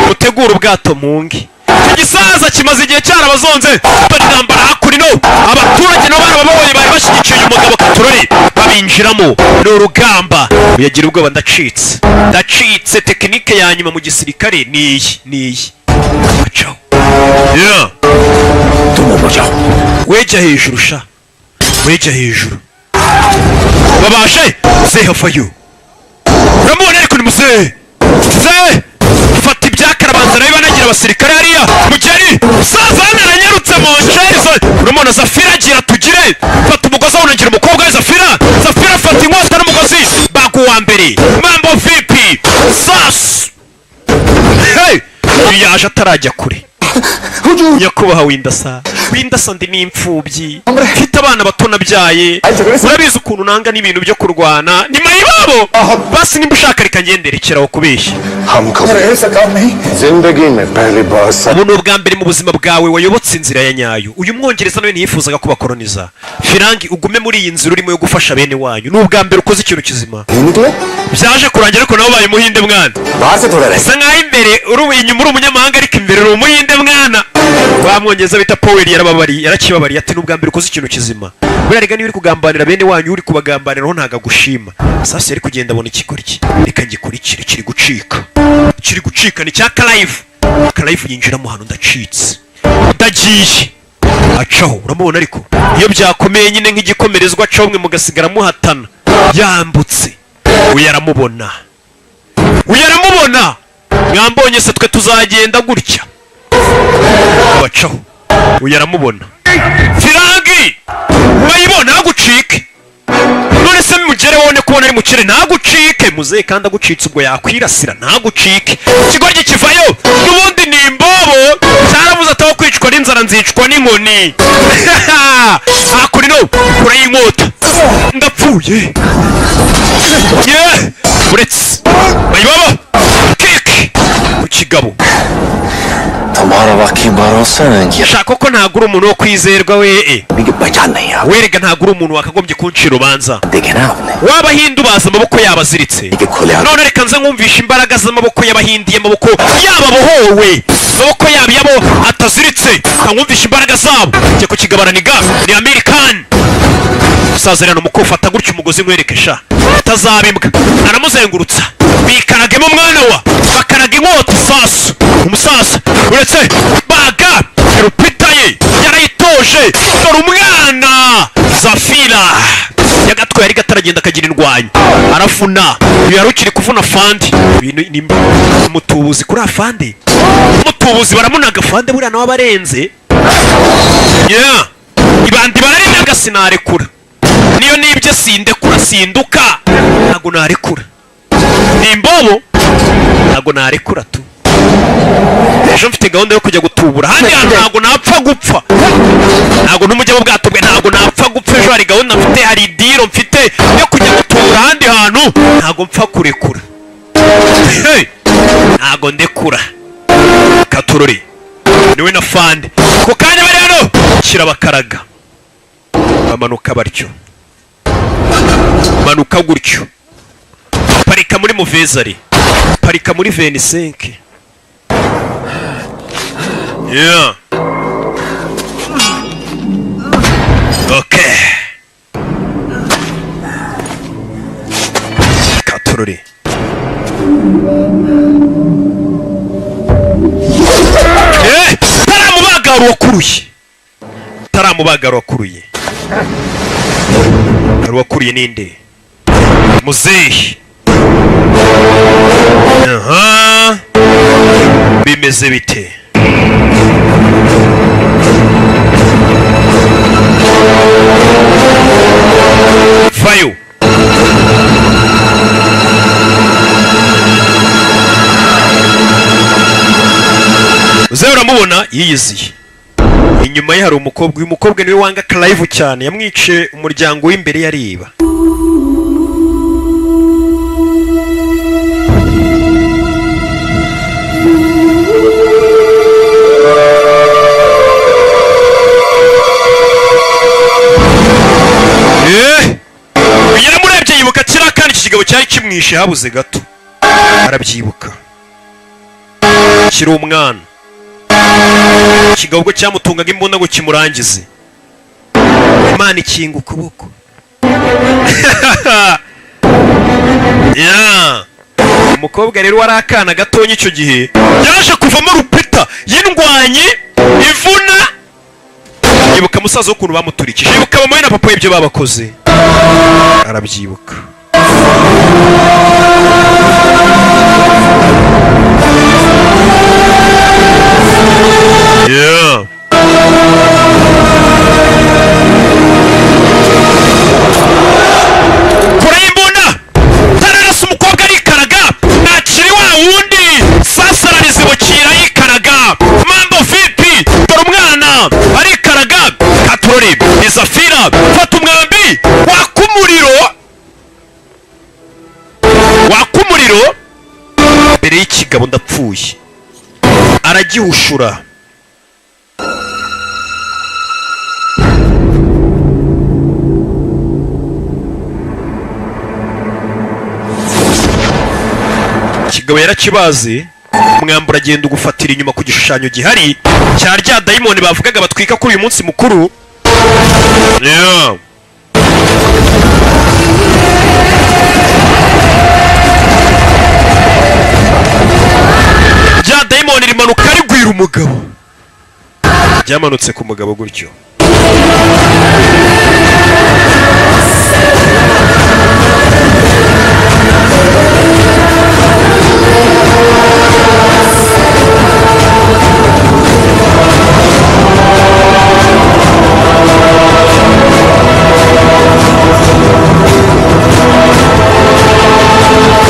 mutegure ubwato munge. Igisaza kimaze igihe cyarabazonze. Dore intambara hakuno, abaturage nabo barababonye, bari bashyigikiye uyu mugabo katurori, babinjiramo. Ni urugamba, uyagira ubwoba. Ndacitse, ndacitse. Tekinike ya nyuma mu gisirikare ni iyi, ni iyi bacaho. Yeah. Wejya hejuru sha, wejya hejuru babashe. Muzehe havayo, uramubona, ariko ni muzehe. Muzehe fata ibyakarabanza nawe, banagira abasirikare hariya mugeri. Musaza hano aranyarutse mu nsherizo, uramubona. Zafira agira tugire, fata umugozi awunagira umukobwa we Zafira. Zafira fata inkota n'umugozi, bagu wa mbere. Mambo vipi sasu? Hey! Uyu yaje atarajya kure. Hazur. Nyakubahwa Windasa, Windasa, ndi n'imfubyi, mfite abana bato nabyaye. Urabizi ukuntu nanga n'ibintu byo kurwana. Ni mayibobo. Basi nimba ushaka reka ngenderekeraho kubeshya. हम अरे ऐसा काम नहीं। जिंदगी में पहली बार सच Ubu ni ubwa mbere mu buzima bwawe wayobotse inzira ya nyayo. Uyu Mwongereza nawe ntiyifuzaga ko bakoroniza. Firangi, ugume muri iyi nzira urimo yo gufasha bene wanyu, ni ubwa mbere ukoze ikintu kizima. निकले। Byaje kurangira ariko nawe ubaye Umuhinde mwana. बाहर से थोड़ा रह Bisa nkaho imbere uri, inyuma uri umunyamahanga, ariko imbere uri Umuhinde mwana. Wa Mwongereza bita Poweri yarababariye, yarakibabariye, ati ni ubwa mbere ukoze ikintu kizima. Buriya rega niba uri kugambanira bene wanyu, uri kubagambanira ntabwo agushima. Sasa yari kugenda abona ikigoryi, reka ngikurikire, kiri gucika, kiri gucika, ni cya Karayivu. Karayivu yinjiramo hano, ndacitse, ndagiye, acaho. Uramubona ariko iyo byakomeye nyine nk'igikomerezwa acaho, mwe mugasigara muhatana. Yambutse, uyu aramubona, uyu aramubona. Mwambonye se? Twe tuzagenda gutya. Bacaho, uyu aramubona. Firangi bayibona, ntagucike. None se mugere wone kubona ari mukire, ntagucike muzehe, kandi agucitse ubwo yakwirasira. Ntagucike. Ikigoryi kivayo n'ubundi ni imbobo, cyarabuze ataho kwicwa n'inzara nzicwa n'inkoni. Hakurino kure y'inkota, ndapfuye ye. Uretse mayibobo kiki ku kigabo. तुम्हारा वाकई भरोसा नहीं। Shaka ko ntabwo uri umuntu wo kwizerwa we. की पहचान नहीं है। Werega ntabwo uri umuntu wakagombye kuncira urubanza. देखे ना आपने W'Abahindi ubaza amaboko yabo aziritse. कि खुले हाथ। None reka nze nkumvisha imbaraga z'amaboko y'Abahindi, y'amaboko yabo abohowe, amaboko yabo yabo ataziritse, nkamwumvisha imbaraga zabo. Njye ku kigabaraniga ni Amerikan. Umusaza rero mukufata gutya umugozi, nkwereke sha utazaba imbwa. Aramuzengurutsa, bikaragemo umwana wa bakaraga inkota. Isasu umusaza uretse baga rupita ye yarayitoje. Dore umwana Zafira yagatwaye ari gataragenda akagira indwanyi, arafuna. Uyu yari ukiri kuvuna fandi. Uyu ni umutubuzi kuri afande, umutubuzi baramunaga fande, buriya nawe abarenze. Yeah. Ibandi bararinaga, sinarekura, niyo nibye sindekura, sinduka, ntabwo narekura, ni imbobo, ntabwo narekura tu. Ejo mfite gahunda yo kujya gutubura ahandi hantu, ntabwo napfa gupfa, ntabwo ntumujya mu bwato bwe, ntabwo napfa gupfa. Ejo hari gahunda mfite, hari deal mfite yo kujya gutubura ahandi hantu, ntabwo mpfa kurekura. Hey! Ntabwo ndekura. Katurori niwe na fande ku kanya bari hano, kirabakaraga, bamanuka batyo, manuka gutyo, parika muri muvezari, parika muri 25. Yeah. Okay. Katurori. Taramubaga uwakuruye, taramubaga uwakuruye, hari uwakuriye ninde? Muzehe. Aha bimeze bite? Vayo. Muzehe uramubona yiyiziye, inyuma ye hari umukobwa. Uyu mukobwa niwe wanga Clive cyane, yamwice umuryango w'imbere yareba. Yaramurebye yibuka kiriya kandi iki kigabo cyari kimwishe habuze gato. Arabyibuka kiri umwana, ikigabo ubwo cyamutungaga imbunda ngo kimurangize, Imana ikinga ukuboko. Yeah. Umukobwa rero wari akana gatonya icyo gihe yaje kuvamo rupita y'indwanyi ivuna. Yibuka musaza w'ukuntu bamuturikije, yibuka mama we na papa we ibyo babakoze, arabyibuka. Yeah. Kure y'imbunda tararasa, umukobwa arikaraga, ntakiri wa wundi. Sasa ararizibukira yikaraga. Mambo vipi? Dore. Fata umwambi waka umuriro, waka umuriro mbere y'ikigabo ndapfuye. Aragihushura. Ikigabo yarakibaze, umwambi uragenda ugufatira inyuma ku gishushanyo gihari cya rya dayimoni bavugaga batwika kuri uyu munsi mukuru. Yeah. Rya dayimoni rimanuka rigwira umugabo, ryamanutse ku mugabo gutyo.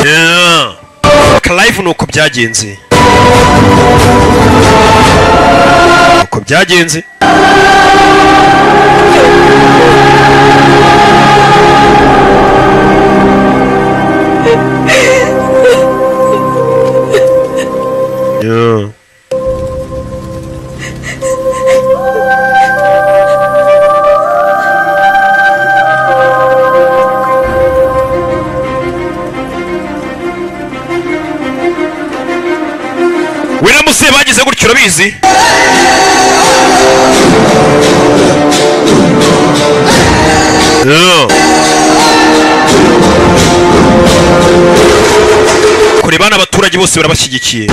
Yeah. Clive, nuko byagenze, uko byagenze. Yeah. We na musore bagize gutyo, urabizi. Yeah. Kure bana, abaturage bose barabashyigikiye.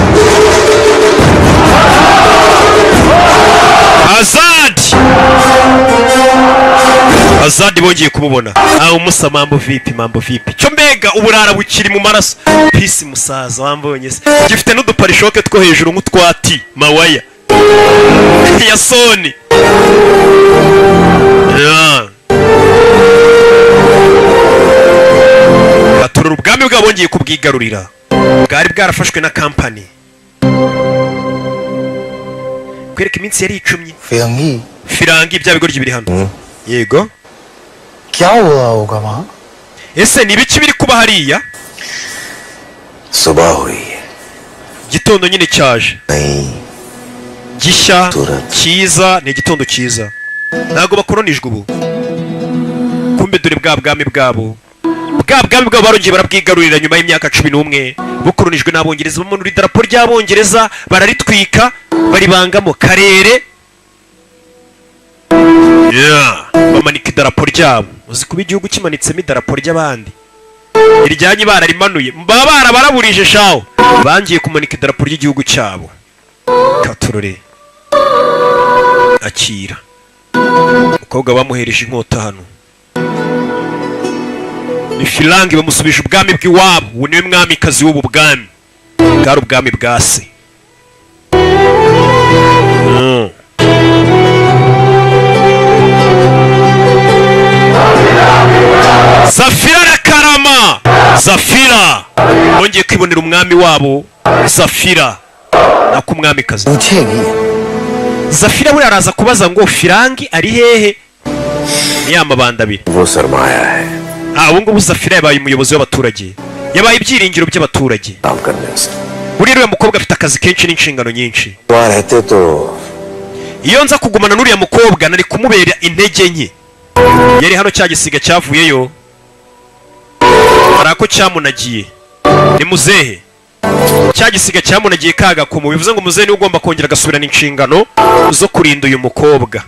Azadi, Azadi bongeye kumubona. Ah, umusa, mambo vipi, mambo vipi? Cyo mbega uburara bukiri mu maraso. Peace musaza, wambonye se? Gifite n'uduparishoke two hejuru nk'utwati mawaya ya soni. Yeah. Baturura ubwami bwabo, bongeye kubwigarurira, bwari bwarafashwe na kampani. Kwereka iminsi yari icumye. Firangi. Firangi, bya bigoryi biri hano, yego. क्या हुआ होगा वहाँ? Ese ni ibiki biri kuba hariya? सुबह हुई है। Igitondo nyine cyaje. नहीं। Gishya. Turabye. Cyiza, ni igitondo cyiza, ntabwo bakoronijwe ubu. Kumbe dore bwa bwami bwabo, bwa bwami bwabo barongeye barabwigarurira nyuma y'imyaka 11 bukoronijwe n'Abongereza. Bamanura idarapo ry'Abongereza, bararitwika, baribangamo karere. Yeah. Bamanika idarapo ryabo. Uzi kuba igihugu kimanitsemo idarapo ry'abandi, iryanyu bararimanuye, baba barabaraburije shawo. Bangiye kumanika idarapo ry'igihugu cyabo. Katurore, akira umukobwa bamuhereje inkota. Hano ni Firangi, bamusubije ubwami bw'iwabo. Ubu niwe mwamikazi w'ubu bwami, bwari ubwami bwa se. Zafira na Karama, Zafira bongeye kwibonera umwami wabo Zafira, nako umwamikazi. पूछेगी। Zafira buriya araza kubaza ngo Firangi ari hehe? Ni ya mabanda abiri. वो सरमाया है। Ah, ubu ngubu Zafira yabaye umuyobozi w'abaturage, yabaye ibyiringiro by'abaturage. काम करने से Buriya uriya mukobwa afite akazi kenshi n'inshingano nyinshi. वहाँ रहते तो Iyo nza kugumana n'uriya mukobwa nari kumubera intege nke. Yari hano, cya gisiga cyavuyeyo, hari ako cyamunagiye. Ni muzehe, cya gisiga cyamunagiye kagakomo. Bivuze ngo muzehe niwe ugomba kongera agasubirana inshingano zo kurinda uyu mukobwa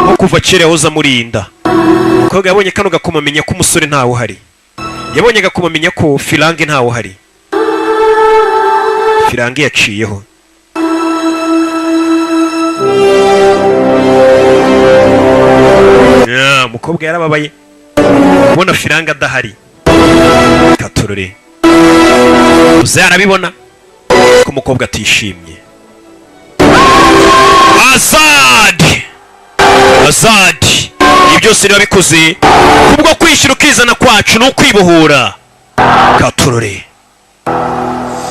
nko kuva kera yahoze amurinda. Umukobwa yabonye kano gakomo amenya ko umusore ntawe uhari. Yabonye agakomo amenya ko Firange ntawe uhari. Firange yaciyeho. Yeah, umukobwa yarababaye kubona Firange adahari. Katurore, muzehe arabibona ko umukobwa atishimye. Azadi, Azadi, ibi byose niba bikoze kubwo kwishyura ukizana kwacu ni ukwibohora. Katurore,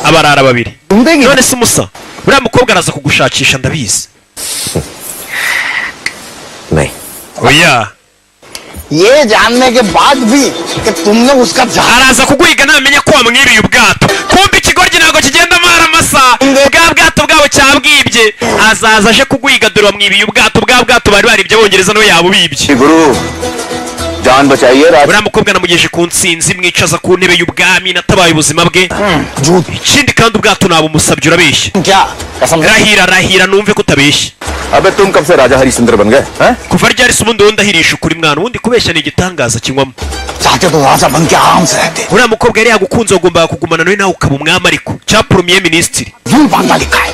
abarara babiri. ढूंढेगी। None se umusa, uriya mukobwa araza kugushakisha, ndabizi. नहीं। Oya. ये जानने के बाद भी कि तुमने उसका जहाज Araza kuguhiga ntamenya ko wamwibiye ubwato. Kumva ikigoryi ntabwo kigenda amara masa, bwa bwato bwabo cyabwibye. Azaza aje kuguhiga, dore wamwibiye ubwato. Bwa bwato bari baribye abongereza, nawe yabubibye. गुरु जान बचाइए राज Uriya mukobwa namugejeje ku ntsinzi, mwicaza ku ntebe y'ubwami, natabaye ubuzima bwe. Ikindi kandi ubwato nabumusabye. Urabeshya. क्या कसम Rahira, rahira numve ko utabeshya. अबे तुम कब से राजा हरिश्चंद्र बन गए हैं? Kuva ryari se ubundi wowe ndahirisha ukuri mwana? Ubundi kubeshya ni igitangaza kinywamo. चाहते तो राजा बन के आराम से रहते। Uriya mukobwa yari yagukunze, wagombaga kugumana nawe, nawe ukaba umwami ariko cya premier ministre. भूल बांधा लिखा है।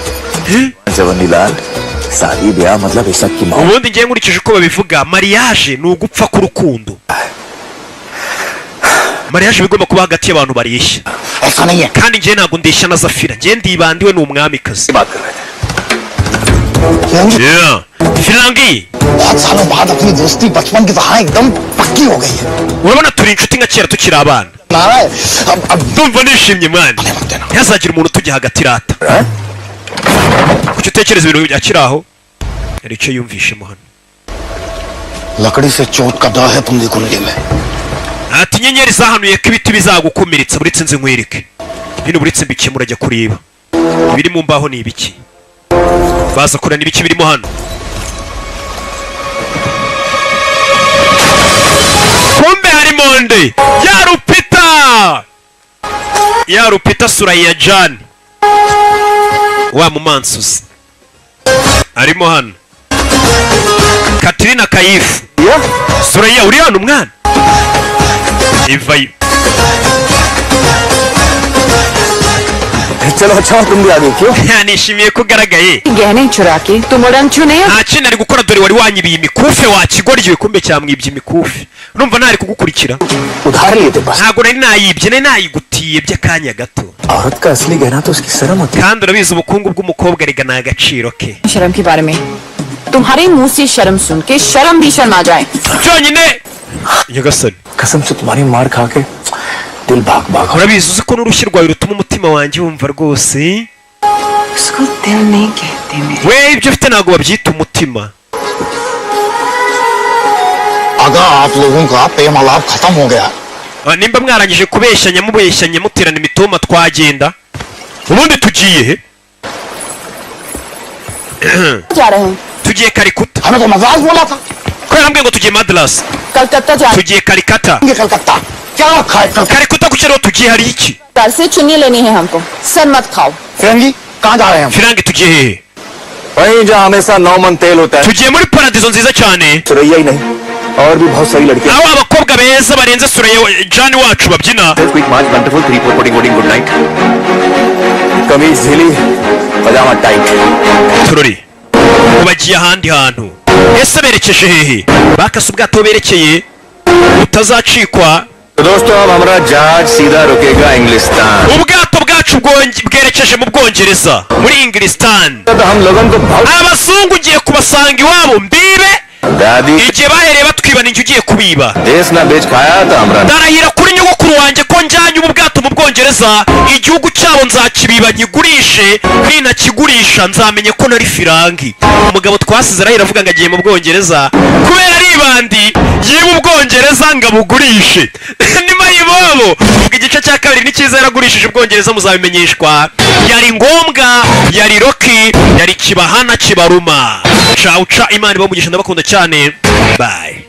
लाल शादी ब्याह मतलब ऐसा की माँ Ubundi ngiye nkurikije uko babivuga, mariage ni ugupfa k'urukundo. Mariage bigomba kuba hagati y'abantu bareshya. ऐसा नहीं है। Kandi ngiye ntabwo ndeshya na Zafira, ngiye ndibandiwe ni umwamikazi. बात कर रहे थे। Yeah. Firangi. बहुत सालों बाद अपनी दोस्ती बचपन की तरह एकदम पक्की हो गई है। Urabona turi inshuti nka kera tukiri abana. ना रहा है अब अब Ndumva nishimye mwana, ntihazagire umuntu utujya hagati rata. Kuki utekereza ibintu akiri aho? Hari icyo yumvishemo hano. लकड़ी से चोट का डर है तुम्हारी कुंडली में। Ati inyenyeri zahanuye ko ibiti bizagukomeretsa. Buretse nze nkwereke bino, buretse mbikemura. Ajya kureba ibiri mu mbaho ni ibiki, baza kurana ibiki birimo hano. Kumbe harimo nde? Ya Rupita, ya Rupita Suraya Jani wa mumansuzi arimo hano, Katrina Kayifu. Suraya uri hano mwana, ivayo. चलो अच्छा तुम भी आ गए क्यों? Nishimiye ko ugaragaye. गहने चुरा के तुम उड़न छू नहीं हो। Nta kintu ari gukora, dore wari wanyibiye imikufe wa kigoryi. Kumbe cyamwibye imikufe, urumva ntari kugukurikira. उधार लिए थे बस। Ntabwo nari nayibye, nari nayigutiye by'akanya gato. औरत का असली गहना तो उसकी शर्म होती है। Kandi urabizi ubukungu bw'umukobwa rega ni agaciro ke. शर्म के बारे में तुम्हारे मुंह से शर्म सुन के शर्म भी शर्म आ जाए। Byonyine nyagasani. कसम से तुम्हारी मार खा के दिल भाग भाग। Urabizi uzi ko n'urushyi rwawe rutuma umutima wanjye wumva rwose. उसको दिल नहीं कहते मेरे। We, ibyo ufite ntabwo babyita umutima. अगर आप लोगों का प्रेम आलाप खत्म हो गया। Ah, nimba mwarangije kubeshyanya, mubeshyanya, muterana imitoma, twagenda. Ubundi tugiye he? जा रहे हैं? Tugiye Karikuta. हमें तो मद्रास बोला था। Ko yarambwiye ngo tugiye Madrasi. Calcutta जा Tugiye Karikata. Calcutta क्या रखा है Calcutta? Karikuta ku kiraro tugiye hari iki? घर से चुन्नी लेनी है हमको, सर मत खाओ। फिरंगी कहाँ जा रहे हैं हम? Firange, tugiye hehe? वहीं जहाँ हमेशा नौ मन तेल होता है। Tugiye muri paradizo nziza cyane. Suraiya ही नहीं और भी बहुत सारी लड़कियां। Aho abakobwa beza barenze Suraya Jani wacu babyina. Quick march wonderful three four fourteen fourteen good night kameez ढीली पजामा tight. Turori ngo bagiye ahandi hantu. Ese berekeje hehe? Bakase ubwato berekeye, utazacikwa. तो दोस्तों अब हमारा जहाज सीधा रुकेगा इंग्लिस्तान। Ubwato bwacu bwerekeje mu Bwongereza, muri Ingilistan. तो हम लोगों को बहुत Abazungu ugiye kubasanga iwabo mbibe. दादी Igihe bahereye batwiba, ninjye ugiye kubiba. देश ना बेच खाया तो हमारा Ndarahira kuri nyogokuru wanjye ko njyanye ubu bwato mu Bwongereza, igihugu cyabo nzakibiba nkigurishe. Ninakigurisha nzamenye ko nari firangi. Umugabo twasize arahira avuga ngo agiye mu Bwongereza kubera ari ibandi, yiba Ubwongereza ngo abugurishe. Ni mayibobo. Ubwo igice cya kabiri ni cyiza, yaragurishije Ubwongereza, muzabimenyeshwa. Yari ngombwa, yari Roki, yari kibahana kibaruma. Cawu ca, Imana ibamugisha, ndabakunda cyane, bye.